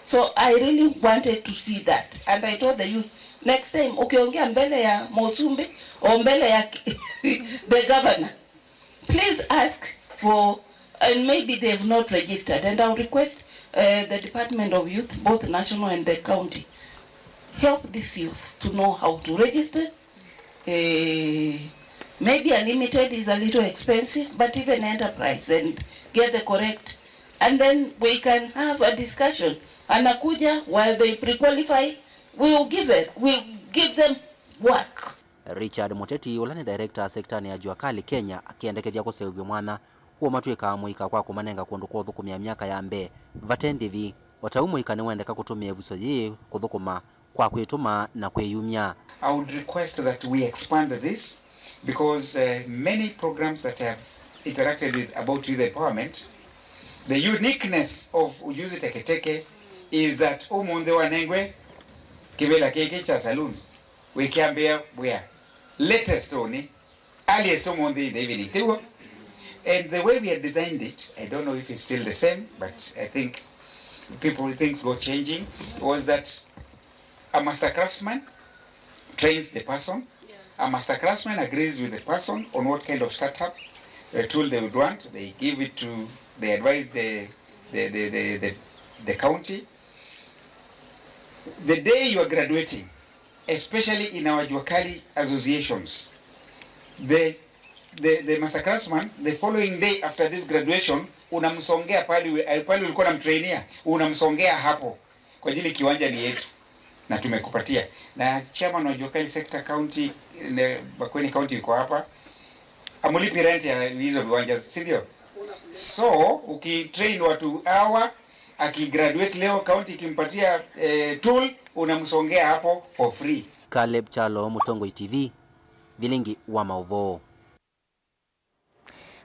So I really wanted to see that. And I told the youth, next time, ukiongea mbele ya Mũsumbĩ or mbele ya the governor, please ask for, and maybe they've not registered, and I'll request, uh, the Department of Youth, both national and the county, help these youths to know how to register. Eh, maybe a limited is a little expensive, but even enterprise and get the correct, and then we can have a discussion. Anakuja, while they pre-qualify, we will give it, we give them work. Richard Muteti, ũla nĩ director sektanĩ ya Jua Kali Kenya, akĩendekethya kũseũvya mwanya ũũ matw'ĩkaa mũika kwa kũmanenga kũndũ kwa ũthũkũmĩa myaka ya mbee vate ndĩvi. O ta ũu mũika nĩwendeka kũtũmĩa ĩvuso yĩĩ kũthũkũma kwa kwĩtũma na kwĩyumya. I would request that we expand this because, uh, many programs that I have interacted with about youth empowerment, the uniqueness of Ujuzi Teke Teke is that ũmũnthĩ wanengwe kĩvĩla kĩkĩ kya saloon, wĩkĩambĩa wĩa latest ũnĩ, earliest ũmũnthĩ in the evening. Tiguo? And the way we had designed it, I don't know if it's still the same, but I think people, things go changing, was that a master craftsman trains the person. A master craftsman agrees with the person on what kind of setup, uh, tool they would want. They give it to, they advise the, the, the, the, the, the county. The day you are graduating, especially in our Jua Kali associations, the, the, the master craftsman, the following day after this graduation, unamsongea pale we-, eh, pale ulikuwa unamtrainia, unamsongea hapo kwa ajili kiwanja ni yetu na tumekupatia. Na chairman wa Jua Kali Sector County, ne, Makueni County yuko hapa. Amulipi rent ya hizo viwanja, si ndio? So, ukitrain watu hawa, akigraduate leo, county ikimpatia, eh, tool, unamsongea hapo for free. Caleb Kyalo, Mũtongoi T V, Vilingi wa Maũvoo.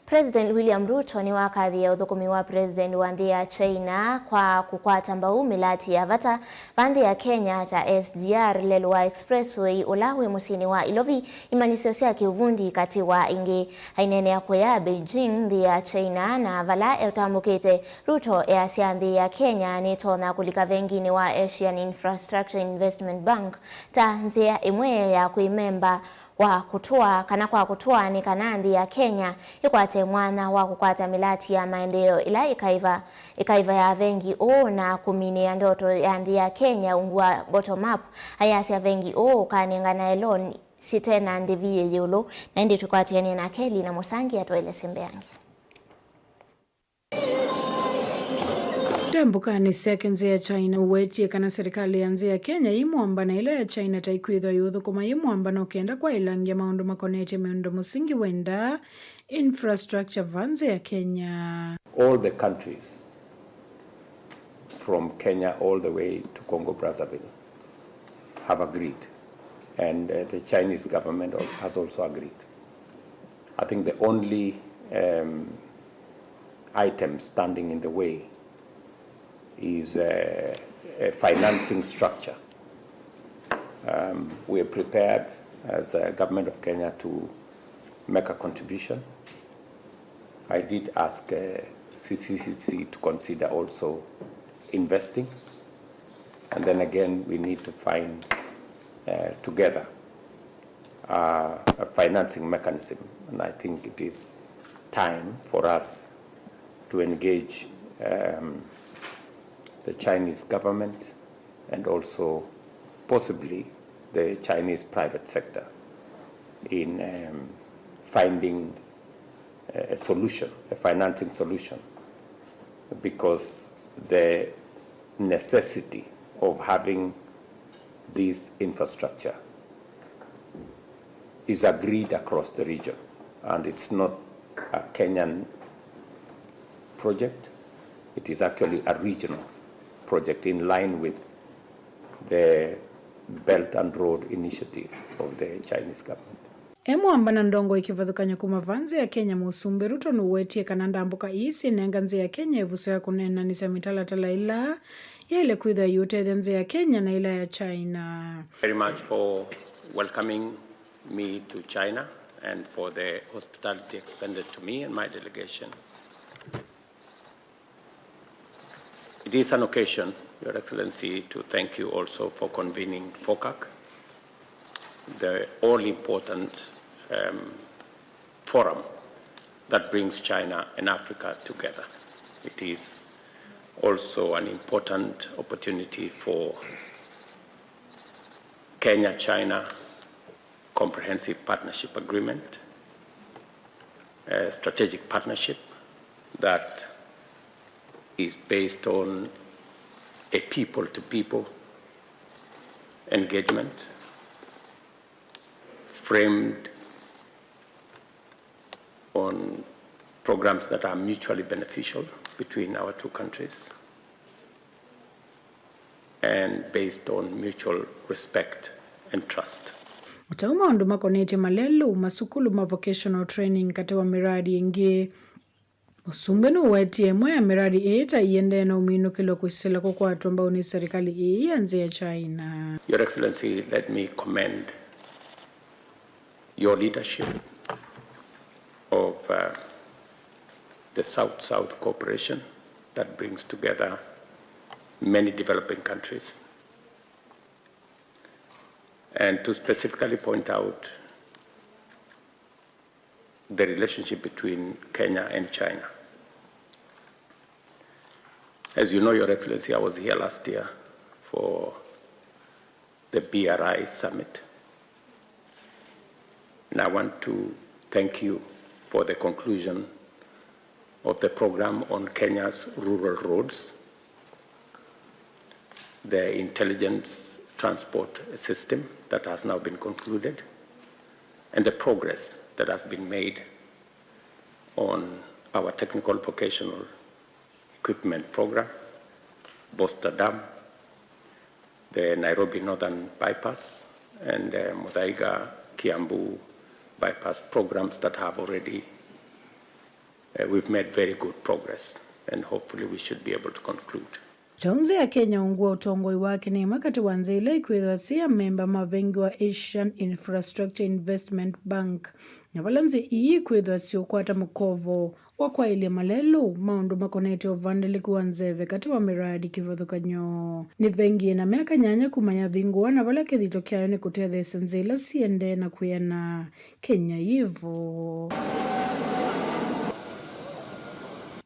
President William Ruto nĩwakathĩe ũthũkũmi wa President wa nthĩ ya China kwa kũkwata mbau mĩlatĩ ya vata va nthĩ ya Kenya ta S G R, lelũ wa Expressway ũla wĩ mũsyĩnĩ wa Ilovi, imanyĩsyo sya kĩũvundi katĩ wa ingĩ. Aineenea kũya Beijing, nthĩ ya China, na vala eũtambũkĩte, Ruto easya nthĩ ya Kenya nĩtonya kũlika venginĩ wa Asian Infrastructure Investment Bank ta nzĩa ĩmwe ya kwĩmemba wa kũtũa kana kwa kũtũa nĩ kana nthĩ ya Kenya ĩkwate mwanya wa kũkwata mĩlatĩ ya maendeeo ĩla ĩkaiva, ĩkaiva ya vengi ũũ na kũminĩa ndoto ya nthĩ ya Kenya ungu wa bottom up. Ayasya vengi ũũ ũkanenganae loan syĩte na ndĩvi yĩ ĩũlũ, na ĩndĩ tũkwatĩanĩe na Kelly na Mũsangi atũelesye mbeange. Ndambũkanĩ syake nzĩa ya China, ũwetie kana serikali ya nzĩa ya Kenya yĩ mũamba na ĩla ya China ta ĩkwĩthwa yũthũkũma yĩ mũamba no kenda kwaĩlangya maũndũ makonetye mĩũndo mũsingi wenda infrastructure va nzĩa ya Kenya. All the countries from Kenya all the way to Congo Brazzaville have agreed, and, uh, the Chinese government al-, has also agreed. I think the only, um, item standing in the way is, uh, a financing structure. Um, we are prepared as a government of Kenya to make a contribution. I did ask, uh, C C C C to consider also investing, and then again we need to find, uh, together, uh, a financing mechanism, and I think it is time for us to engage, um, the Chinese government and also possibly the Chinese private sector in, um, finding a solution, a financing solution, because the necessity of having this infrastructure is agreed across the region, and it's not a Kenyan project. It is actually a regional project in line with the Belt and Road Initiative of the Chinese government. E mwamba na ndongoi kĩvathũkany'o kuma va nzĩa ya Kenya, Mũsumbĩ Ruto nũwetie kana ndambũka ii syĩnenga nzĩa ya Kenya ĩvuso ya kũneenanĩsya mĩtalatala ĩla yaĩle kwĩthĩwa ĩũtethya nzĩa ya Kenya na ĩla ya China. Very much for welcoming me to China and for the hospitality extended to me and my delegation. It is an occasion, Your Excellency, to thank you also for convening FOCAC, the all-important um, forum that brings China and Africa together. It is also an important opportunity for Kenya-China Comprehensive Partnership Agreement, a strategic partnership that is based on a people-to-people engagement framed on programs that are mutually beneficial between our two countries and based on mutual respect and trust. O ta ũu maũndũ makonetye malelũ, masukulu ma vocational training katĩ wa mĩradi ĩngĩ, Mũsumbĩ nũwetie ĩmwe ya mĩradi ĩĩ ta ĩendee na ũminũkĩlo kwĩsĩla kũkwatwa mbau nĩ serikali ĩĩ ya nzĩa ya China. Your Excellency, let me commend your leadership of uh, the South-South cooperation that brings together many developing countries, and to specifically point out the relationship between Kenya and China. As you know, Your Excellency, I was here last year for the B R I Summit. And I want to thank you for the conclusion of the program on Kenya's rural roads, the intelligence transport system that has now been concluded, and the progress that has been made on our technical vocational equipment program, Booster Dam, the Nairobi Northern Bypass, and uh, Muthaiga Kiambu Bypass programs that have already, uh, we've made very good progress, and hopefully we should be able to conclude. Ta ũu nzĩa ya Kenya ungu wa ũtongoi wake nĩ ĩmwe katĩ wa nzĩa ila ikwĩthĩwa syĩ amemba ma vengi wa Asian Infrastructure Investment Bank, na vala nzĩa ii ikwĩthĩwa syĩũkwata mũkovo wa kwaĩlya malelũ maũndũ makonetye ũvandĩlĩku wa nzeve katĩ wa mĩradi kĩvathũkany'o. Nĩ vengi ĩna myaka nyanya kuma yavingũwa, na vala kĩthito kyayo nĩ kũtetheesya nzĩa ila siendee na kwĩana Kenya yĩ vo.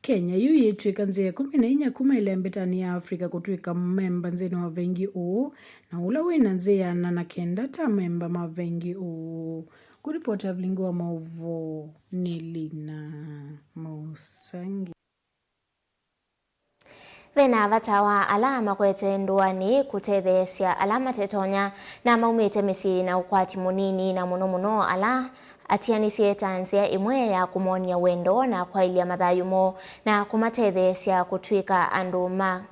Kenya yu yĩtw'ĩka nzĩa ya ĩkũmi na inya kuma ĩlea mbĩtanĩ ya Africa kũtw'ĩka memba nzĩnĩ wa vengi ũũ, na ũla wĩ na nzĩa ya ana na kenda ta amemba ma vengi ũũ. Kũripota vilingi wa maũvoo nĩ Lina Mũsangi. Ve na vata wa ala makwete ndũanĩ kũtetheesya ala matetonya na maumĩte mĩsyĩ na ũkwati mũnini, na mũno mũno ala atianĩsye ta nzĩa ĩmwe ya kũmonia wendo na kwaĩlya mathayũ moo na kũmatetheesya kũtw'ĩka andũ ma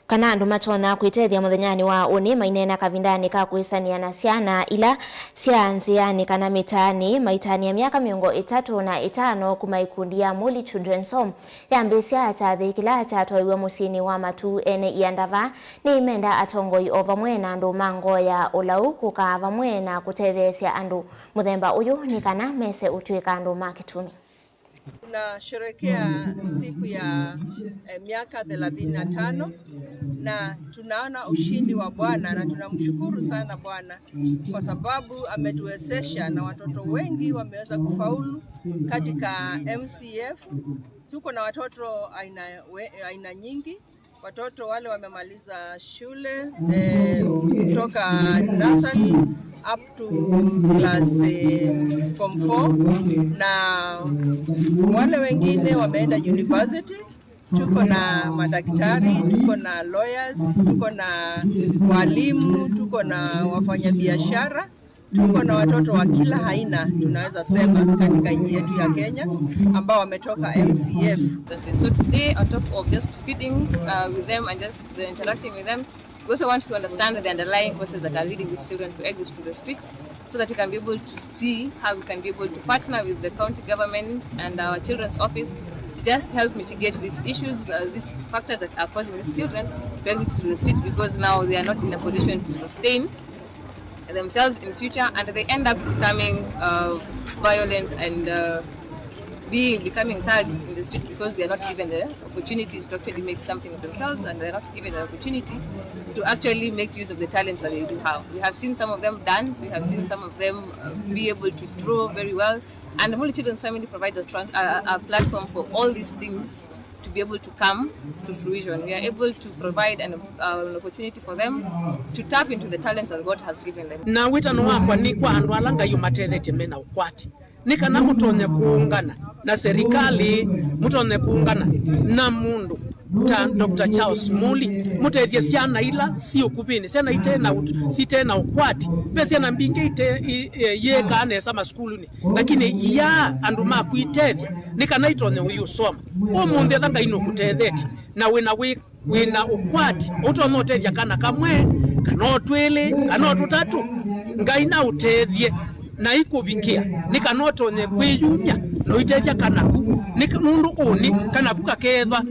kana andũ matonya kwĩtethya mũthenyanĩ wa ũnĩ. Maineena kavindanĩ ka kwĩsanĩa na syana ila sya nzĩanĩ kana mĩtaanĩ, maitany'a myaka mĩongo ĩtatũ na ĩtano kuma ĩkundi ya Muli Children's Home yambĩĩsya kyathĩ kĩla kyatwaiwe mũsyĩnĩ wa Matuu ene Iandava. Nĩmenda atongoi o vamwe na andũ ma ngoo ya ũlau kũkaa vamwe na kũtetheesya andũ mũthemba ũyũ nĩ kana mese ũtw'ĩka andũ ma kĩtumi. Tunasherehekea siku ya eh, miaka thelathini na tano na tunaona ushindi wa Bwana na tunamshukuru sana Bwana kwa sababu ametuwezesha na watoto wengi wameweza kufaulu katika M C F. Tuko na watoto aina, we, aina nyingi, watoto wale wamemaliza shule eh, kutoka nursery up to class eh, form four, na wale wengine wameenda university. Tuko na madaktari, tuko na lawyers, tuko na walimu, tuko na wafanyabiashara. Tuko na watoto wa kila aina, tunaweza sema, katika nchi yetu ya Kenya ambao wametoka M C F. So today, on top of just feeding uh, with them and just uh, interacting with them, We also want to understand the underlying causes that are leading these children to exit to the streets, so that we can be able to see how we can be able to partner with the county government and our children's office to just help mitigate these issues, uh, these factors that are causing these children to exit to the streets, because now they are not in a position to sustain themselves in future, and they end up becoming, uh, violent and, uh, being, becoming thugs in the street because they are not given the opportunities to actually make something of themselves, and they're not given the opportunity to actually make use of the talents that they do have. We have seen some of them dance, we have seen some of them, uh, be able to draw very well, and the Muli Children's Family provides a, trans- a, a platform for all these things to be able to come to fruition. We are able to provide an, uh, an opportunity for them to tap into the talents that God has given them. Na wĩtano wakwa nĩ kwa andũ ala Ngai ũmatethetye me na ũkwati, nĩ kana mũtonye kũũngana na serikali, mũtonye kũũngana na mũndũ ta Doctor Charles Muli, mũtethye syana ila syĩ ũkuvĩnĩ, syana ite na ũt- site na ũkwati. Ve syana mbingĩ ite i- e- yĩkaa nesa masukulunĩ, lakini iyaa andũ ma kwitethya nĩ kana itonye ũthi ũsoma. Ũmũnthĩ etha Ngai nũkũtethetye na wĩna wĩ wĩna ũkwati ũtonya ũtethya kana kamwe, kana o twĩlĩ, kana o tũtatũ, Ngai na ũtethye na ikũvikĩa, nĩ kana ũtonye kwĩyumya na ũitethya kanaku, nĩ ka- nũndũ ũnĩ kanaku kakethwa,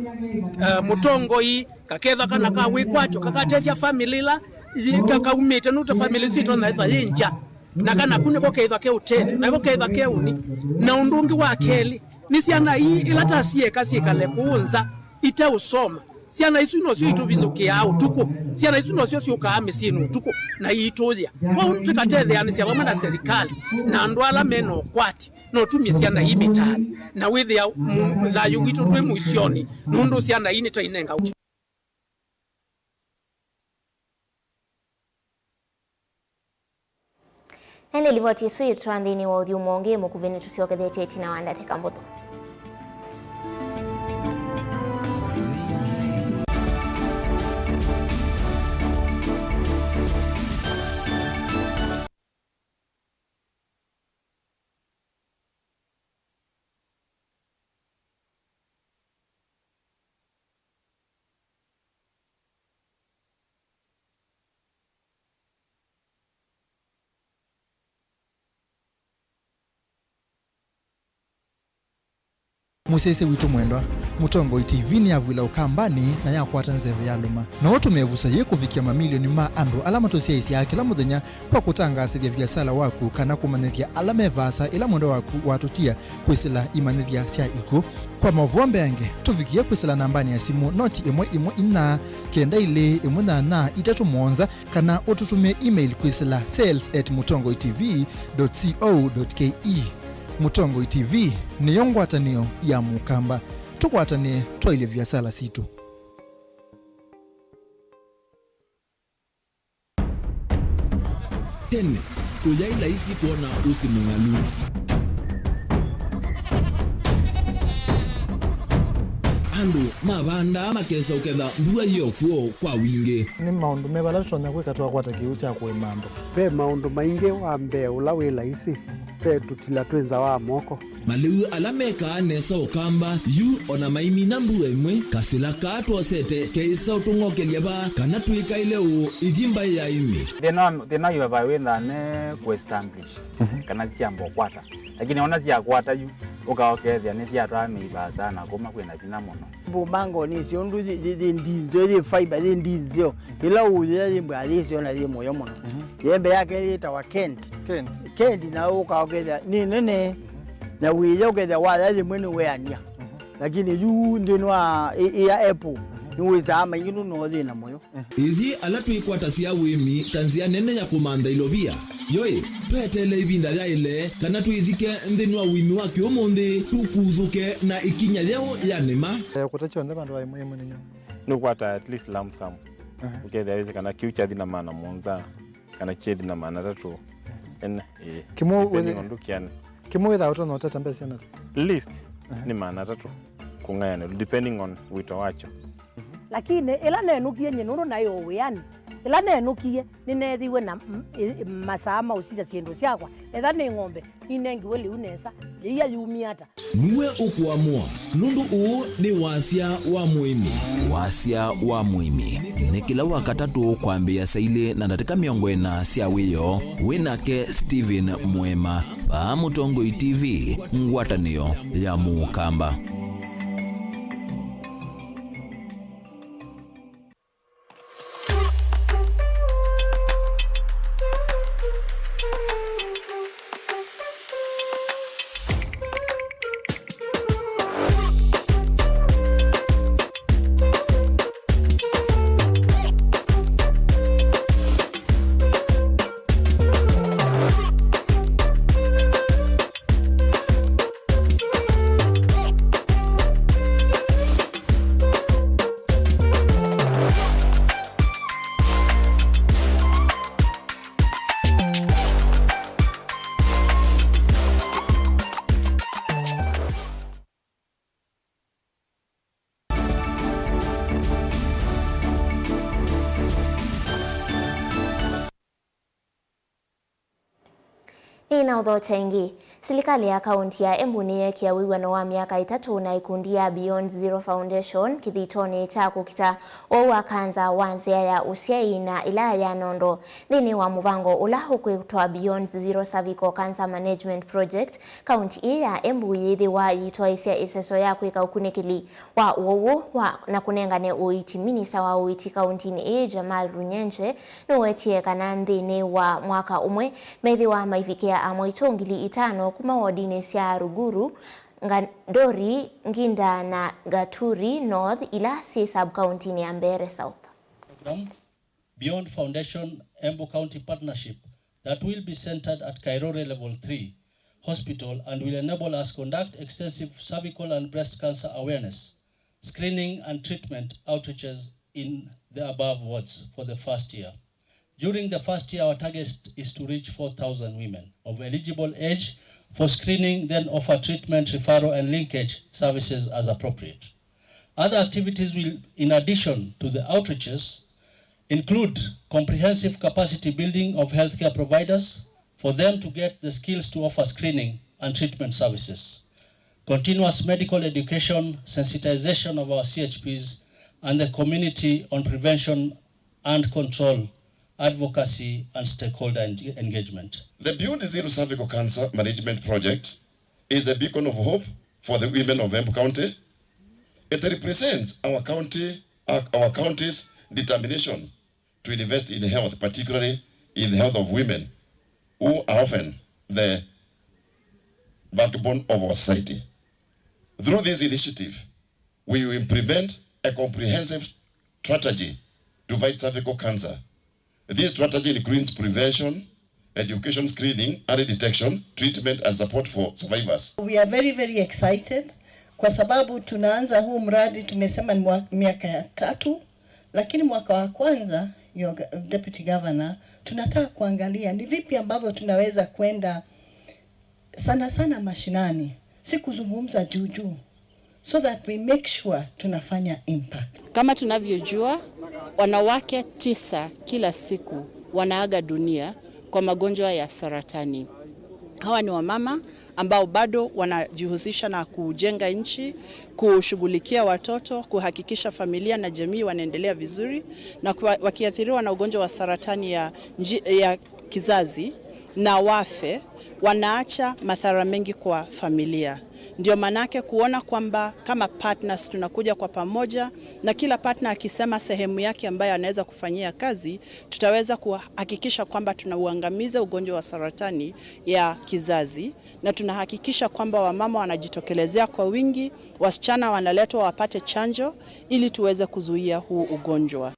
eh, mũtongoi, kakethwa kana ka wĩkwatyo, kakatethya family ila yi- ka- kaumĩte, nũndũ family isu itonya ĩthwa yĩ ngya, na kanaku nĩko kethwa ke ũtethyo, nako kethwa ke ũni. Na ũndũ ũngĩ wa kelĩ, nĩ syana ii ila ta syeka syĩkale kũũ nza ite ũsoma. Syana isu nosyo itũvinũkĩaa ũtukũ. Syana isu nosyo syũkaa mĩsyĩnĩ ũtukũ na iitũya. Kwoou tũkatetheanĩsya vamwe na serikali na andũ ala me na ũkwati, no tumye syana ii mĩtaanĩ na wĩthĩa mu- thayũ witũ ndwĩ mũisyonĩ, nũndũ syana ii nĩtainenga ũtĩ. Na ĩndĩ livoti ĩsu yĩtũtwaa nthĩnĩ wa ũthyũmũo ũngĩ mũkuvĩ, nĩtũsyokethetye ĩtina wa ndatĩka mbũthũ. Mũsyaĩĩsya witũ mwendwa, Mũtongoi T V nĩyavw'ĩla Ũkambanĩ na yakwata nzeve yalũma. No ũtũmĩe ĩvuso yĩĩ kũvikĩa mamilioni ma andũ ala matũsyaĩĩsyaa kĩla mũthenya kwa kũtangaasĩthya viasala waku kana kũmanyĩthya ala me vaasa ĩla mwendwa waku watũtia kwĩsĩla imanyĩthya sya ikw'ũ. Kwa maũvoo mbeange, tũvikĩe kwĩsĩla nambanĩ ya simũ noti ĩmwe ĩmwe inya, kenda ilĩ ĩmwe nyanya itatũ mũonza, kana ũtũtũmĩe email kwĩsĩla sales at mũtongoi T V dot co dot K E. Mũtongoi T V nĩyo ngwatanĩo ya Mũkamba. Tũkwatanĩe twaĩlye viasala sitũ. Tene, kũyaĩ laisi kwona ũsĩ mũng'alu. Andũ mavandaa makesa ũketha mbua yĩ o kw'o kwa wingĩ. Nĩ maũndũ meva ala tũtonya kwĩka twakwata kĩw'ũ kya kũĩma andũ? Ve maũndũ maingĩ. Wa mbee ũla wĩ laisi, ve tũtila twĩ nza wa moko. Malĩu ala mekaa nesa Ũkamba, yu o na maimina mbua ĩmwe, kasĩla kaa twosete keĩsa ũtũng'okelya vaa kana twĩkaĩle ũũ ithi mbaĩ ya ĩmĩ. Thĩna wa, thĩna wa vaa wĩthaa ne kũ establish, mhm, kana syamba ũkwata. Lakini ona syakwata yu, ũka ũkethĩa nĩsyatwaa mĩi vaasa na kuma kwĩna vinya mũno. Mbumbango nĩ syo ũndũ yĩ, yĩ, yĩ ndinzeo, yĩ fiber, yĩ ndinzeo. Ĩla ũyĩa yĩ mbaa yĩ syo na yĩ mũyo mũno. Mhm. Yembe yake yĩtawa Kent. Kent. Kent na ũka ũkethĩa nĩ nene. Na wĩya ũkethĩa waya yĩmwe nĩ weania. Mhm. Lakini yu nthĩnĩ wa ĩ, ĩ ya apple, mhm, nĩ wĩsaa maingĩ nũno thĩna mũyo. Ithyĩ ala twĩkwatasya ũĩmi ta nzĩa nene ya kũmantha ilovia, yo-ĩ, tweteele ĩvinda yaĩle kana twĩthike nthĩnĩ wa ũĩmi wa kĩũmũnthĩ, tũkuthũke na ĩkinya yeũ ya nĩma? Eh, kũta kyonthe vandũ va ĩmwe ĩmwe nĩ nyũmba. Nũkwata at least lump sum. Aha. Ũkethĩa wĩsĩ kana kĩu kyathi na maana mũonza, kana kyethi na maana atatũ. Ene, ĩĩ. Kĩmwe depending wĩthĩ- on ndũkĩane. Kĩmwe wĩthaa ũtonya ũtata mbesa syana? Least, aha, nĩ maana atatũ kũng'ayanĩlwa, depending on wĩto wakyo. Lakini ĩla nenũkie nyie nũndũ naĩ o wĩanĩ, Ĩla nenũkie, nĩneethĩiwe na m-, ĩ-, masaa ma ũsisya syĩndũ syakwa. Etha nĩ ng'ombe, ninengiwe lĩu nesa, yĩia yumie ata? Nue ũkũamũa, nũndũ ũũ nĩ Wasya wa Mũĩmi. Wasya wa Mũĩmi nĩ kĩla Wakatatũ kwambĩĩa saa ilĩ na ndatĩka mĩongo ĩna sya wĩoo, wĩ nake Stephen Mũema, vaa Mũtongoi T V, ngwatanĩo ya Mũkamba. Nĩnaũthokya ĩngĩ. Silikalĩ ya kaũnti ya Embu nĩyeekĩa wĩw'ano wa myaka ĩtatũ na ĩkundi ya Beyond Zero Foundation kĩthitonĩ kya kũkita ũwau wa kanza wa nzĩa ya ũsyai na ĩla ya nondo nthĩnĩ wa mũvango ũla ũkwĩtwa Beyond Zero Cervical Cancer Management Project. Kaũnti ĩĩ ya Embu yĩthĩwa yĩtwaĩsya ĩseso ya kwĩka ũkunĩkĩli wa ũwau wa, na kũnengane ũiiti. Minista wa ũiiti kaũntinĩ ĩĩ, Jamal Runyenje, nũwetie kana nthĩnĩ wa mwaka ũmwe, methĩwa maivikĩa amwaitũ ngili itano kuma wodinĩ sya Ruguru, Ngandori, Nginda na Gaturi North, ila syĩ sub-kaũntinĩ ya Mbeere South. Program, Beyond Foundation Embu County Partnership, that will be centered at Kairore Level three Hospital and will enable us conduct extensive cervical and breast cancer awareness, screening and treatment outreaches in the above wards for the first year. During the first year, our target is to reach four thousand women of eligible age for screening, then offer treatment, referral, and linkage services as appropriate. Other activities will, in addition to the outreaches, include comprehensive capacity building of healthcare providers for them to get the skills to offer screening and treatment services, continuous medical education, sensitization of our C H Ps and the community on prevention and control, advocacy, and stakeholder en-, engagement. The Beyond Zero Cervical Cancer Management Project is a beacon of hope for the women of Embu County. It represents our county, our, our county's determination to invest in health, particularly in the health of women, who are often the backbone of our society. Through this initiative, we will implement a comprehensive strategy to fight cervical cancer. This strategy includes prevention, education, screening, early detection, treatment and support for survivors. We are very, very excited kwa sababu tunaanza huu mradi, tumesema ni mwa-, miaka ya tatu, lakini mwaka wa kwanza, your g-, Deputy Governor, tunataka kuangalia ni vipi ambavyo tunaweza kwenda sana sana mashinani, si kuzungumza juu juu, so that we make sure tunafanya impact. Kama tunavyojua, wanawake tisa kila siku wanaaga dunia kwa magonjwa ya saratani. Hawa ni wamama ambao bado wanajihusisha na kujenga nchi, kushughulikia watoto, kuhakikisha familia na jamii wanaendelea vizuri, na kuwa-, wakiathiriwa na ugonjwa wa saratani ya nji-, ya kizazi na wafe, wanaacha madhara mengi kwa familia. Ndio manake kuona kwamba kama partners tunakuja kwa pamoja, na kila partner akisema sehemu yake ambayo anaweza kufanyia kazi, tutaweza kuhakikisha kwamba tunauangamiza ugonjwa wa saratani ya kizazi, na tunahakikisha kwamba wamama wanajitokelezea kwa wingi, wasichana wanaletwa wapate chanjo ili tuweze kuzuia huu ugonjwa.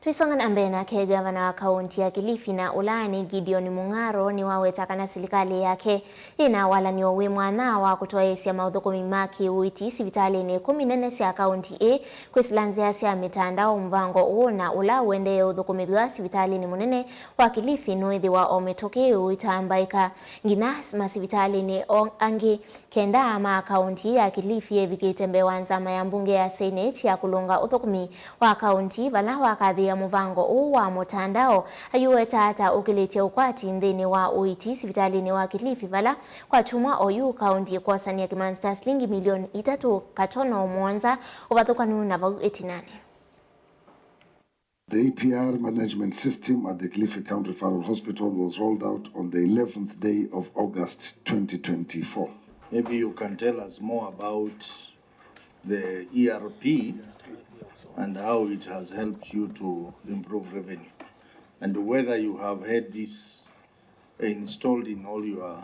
Twĩsonga na mbee nake, ngavana wa kaũnti ya Kilifi na ũla nĩ Gideon Mung'aro nĩwaweta kana silikalĩ yake yĩna walany'o wĩ mwanya wa kũtwaĩĩsya maũthũkũmi ma kĩ-ũiiti sivitalĩnĩ ĩkũmi nene sya kaũnti ĩĩ kwĩsĩla nzĩa sya mĩtandao. Mũvango ũũ na ũla ũendee ũthũkũmĩthw'a sivitalĩnĩ mũnene wa Kilifi nũĩthĩwa o mĩtũkĩ ũitambaĩka nginya masivitalĩnĩ o angĩ kenda ma kaũnti ya Kilifi evikĩte mbee wa nzama ya mbunge ya Senate ya kũlũnga ũthũkũmi wa kaũnti, vala wakathĩĩa mũvango ũũ wa mũtandao, ayũweta ata ũkĩlĩtye ũkwati nthĩnĩ wa ũiiti sivitalĩnĩ wa Kilifi, vala kwa kyumwa oyu kaũnti ĩkwosany'a kĩmanzi kya silingi milioni itatũ katono mũonza, ũvathũkanu na vau ĩtinanĩ. The E P R management system at the Kilifi County Referral Hospital was rolled out on the eleventh day of August twenty twenty-four. Maybe you can tell us more about the E R P and how it has helped you to improve revenue, and whether you have had this installed in all your,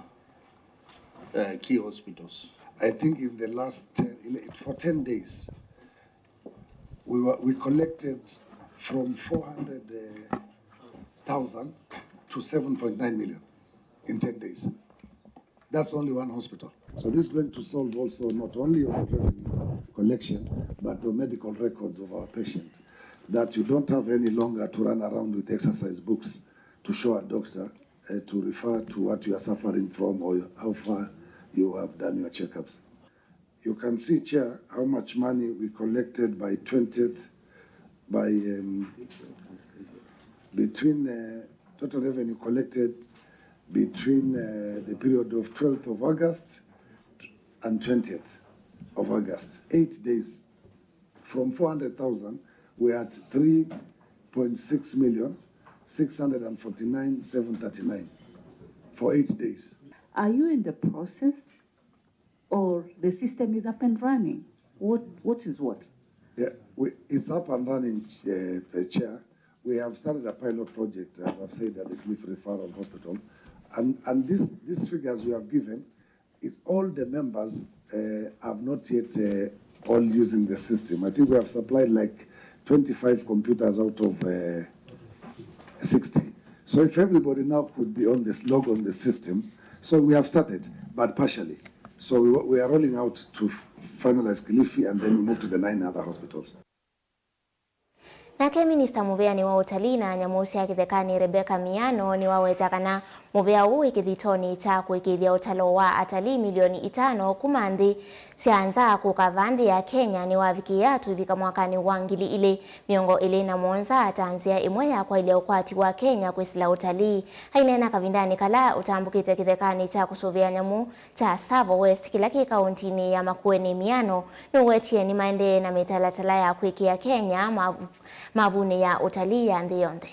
uh, key hospitals. I think in the last ten, ele-, for ten days, we were, we collected from four hundred thousand to seven point nine million in ten days. That's only one hospital. So this is going to solve also not only on revenue collection, but the medical records of our patient, that you don't have any longer to run around with exercise books to show a doctor, uh, to refer to what you are suffering from or how far you have done your checkups. You can see, Chair, how much money we collected by twentieth, by, um, between, uh, total revenue collected between, uh, the period of twelfth of August and twentieth of August, eight days. From four hundred thousand, we're at three point six million, six hundred and forty-nine, seven thirty-nine for eight days. Are you in the process or the system is up and running? What, what is what? Yeah, we, it's up and running, uh, uh, Chair. We have started a pilot project, as I've said, at the Kilifi Referral Hospital. And, and this, these figures we have given, it's all the members, uh, have not yet, uh, all using the system. I think we have supplied, like, twenty-five computers out of, uh, sixty. So if everybody now could be on this, log on the system, so we have started, but partially. So we, we are rolling out to finalize Kilifi, and then we move to the nine other hospitals. Nake minista mũvĩanĩ wa ũtalii na nyamũ sya kĩthekanĩ, Rebecca Miano, nĩwaweta kana mũvĩa ũũ wĩ kĩthitonĩ kya kũĩkĩĩthya ũtalo wa atalii milioni itano kuma nthĩ sya nza kũka vaa nthĩ ya Kenya nĩwavikĩĩa tũivika mwakanĩ wa ngili ilĩ mĩongo ĩlĩ na mũonza ta nzĩa ĩmwe ya kwaĩlya ũkwati wa Kenya kwĩsĩla ũtalii. Aineena kavindanĩ kala ũtambũkĩte kĩthekanĩ kya kũsũvĩa nyamũ kya Tsavo West, kĩla kĩ kaũntinĩ ya Makueni, Miano nũwetie nĩmaendee na mĩtalatala ya kwĩkĩa Kenya mavu-, mavunĩ ya ũtalii ya nthĩ yonthe.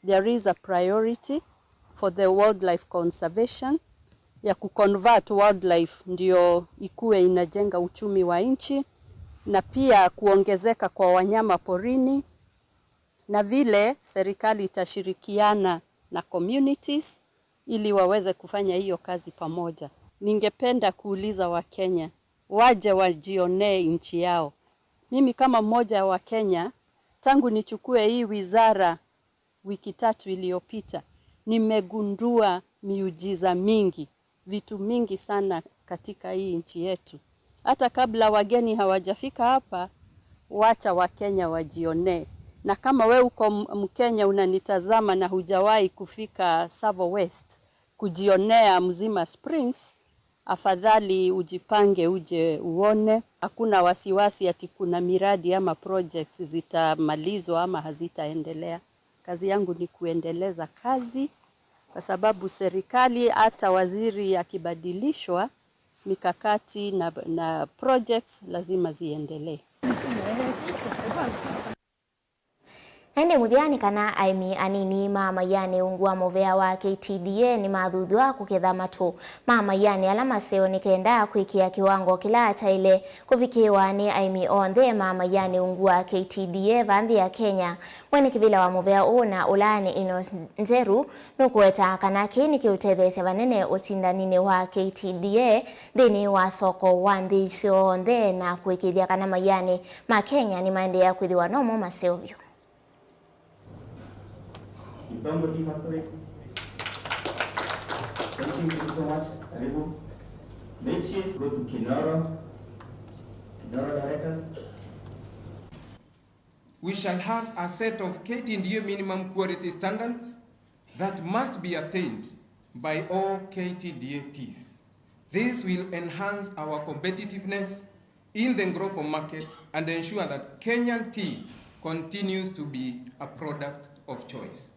There is a priority for the wildlife conservation ya kuconvert wildlife ndio ikuwe inajenga uchumi wa nchi na pia kuongezeka kwa wanyama porini, na vile serikali itashirikiana na communities ili waweze kufanya hiyo kazi pamoja. Ningependa kuuliza Wakenya waje wajionee nchi yao. Mimi kama mmoja wa Kenya, tangu nichukue hii wizara wiki tatu iliyopita, nimegundua miujiza mingi, vitu mingi sana katika hii nchi yetu. Hata kabla wageni hawajafika hapa, wacha Wakenya wajionee. Na kama we uko M-, Mkenya unanitazama na hujawahi kufika Tsavo West kujionea Mzima Springs, afadhali ujipange uje uone. Hakuna wasiwasi ati kuna miradi ama projects zitamalizwa ama hazitaendelea. Kazi yangu ni kuendeleza kazi, kwa sababu serikali, hata waziri akibadilishwa, mikakati na, na projects lazima ziendelee. Na ĩndĩ mũthya nĩ kana aĩmi anini ma maianĩ ungu wa mũvea wa K T D A nĩmathuthw'a kũketha matũ ma maianĩ ala maseo nĩ kenda kwĩkĩa kĩwango kĩla kyaĩle kũvikĩĩwa nĩ aĩmi onthe ma maianĩ ungu wa K T D A va nthĩ ya Kenya. Mwene kĩvĩla wa mũvea ũũ na ũla nĩ Enos Njeru nũkũweta kana kĩĩ nĩkĩũtetheesya vanene ũsindaninĩ wa K T D A nthĩnĩ wa soko wa nthĩ syonthe na kũĩkĩĩthya kana maianĩ ma Kenya nĩmaendeea kwĩthĩwa nomo maseo vyũ. Kitongo Tea Factory. Thank you, thank you so much. Karibu. Mechi, go to Kinoro. Kinoro directors. We shall have a set of K T D A minimum quality standards that must be attained by all K T D A teas. This will enhance our competitiveness in the global market and ensure that Kenyan tea continues to be a product of choice.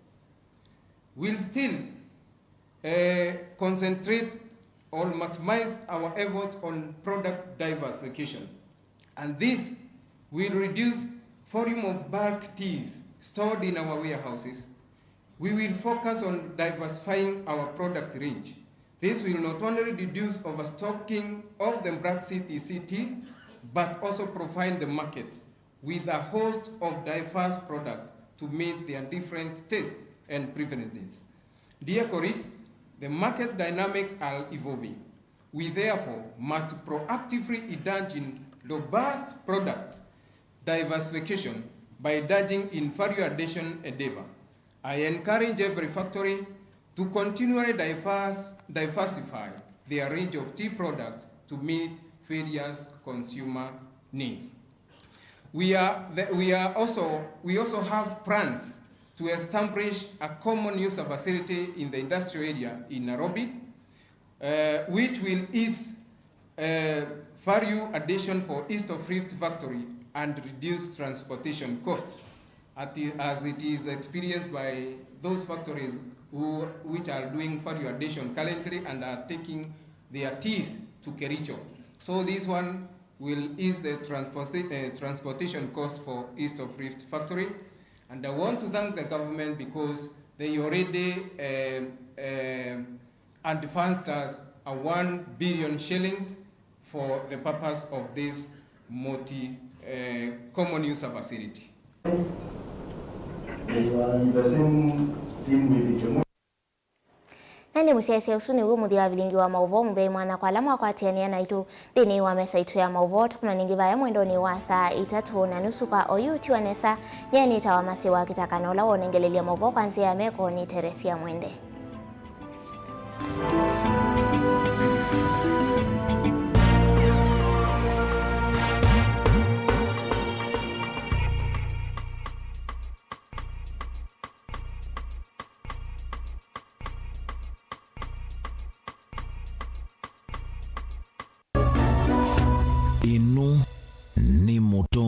We'll still, uh, concentrate or maximize our efforts on product diversification, and this will reduce volume of bulk teas stored in our warehouses. We will focus on diversifying our product range. This will not only reduce overstocking of the Black Sea T C tea, but also provide the market with a host of diverse products to meet their different tastes and preferences. Dear colleagues, the market dynamics are evolving. We therefore must proactively indulge in robust product diversification by indulging in value addition endeavor. I encourage every factory to continually diverse, diversify their range of tea products to meet various consumer needs. We are, the, we are also, we also have plans to establish a common user facility in the industrial area in Nairobi, uh, which will ease, uh, value addition for East of Rift factory and reduce transportation costs, at, as it is experienced by those factories who, which are doing value addition currently and are taking their teas to Kericho. So this one will ease the transporta-, uh, transportation cost for East of Rift factory. And I want to thank the government because they already, uh, uh, advanced us a one billion shillings for the purpose of this multi, uh, common user facility. They were in the same team with Ichemo. Na ĩndĩ mũsyaĩĩsya ũsu nĩw'o mũthya wa vilingi wa maũvoo mũvei mwana kwa ala mwakwatĩanĩa naitũ nthĩnĩ wa mesa itũ ya maũvoo. Tũkomane ĩngĩ vaya mwendonĩ wa saa itatũ na nusu kwa oyu ũtiwa nesa. Nyie nĩtawa Masi wa Kĩtaka na ũla wonengelelya maũvoo kwa nzĩa ya meko nĩ Teresia Mwende. Ĩno nĩ Mũtongo.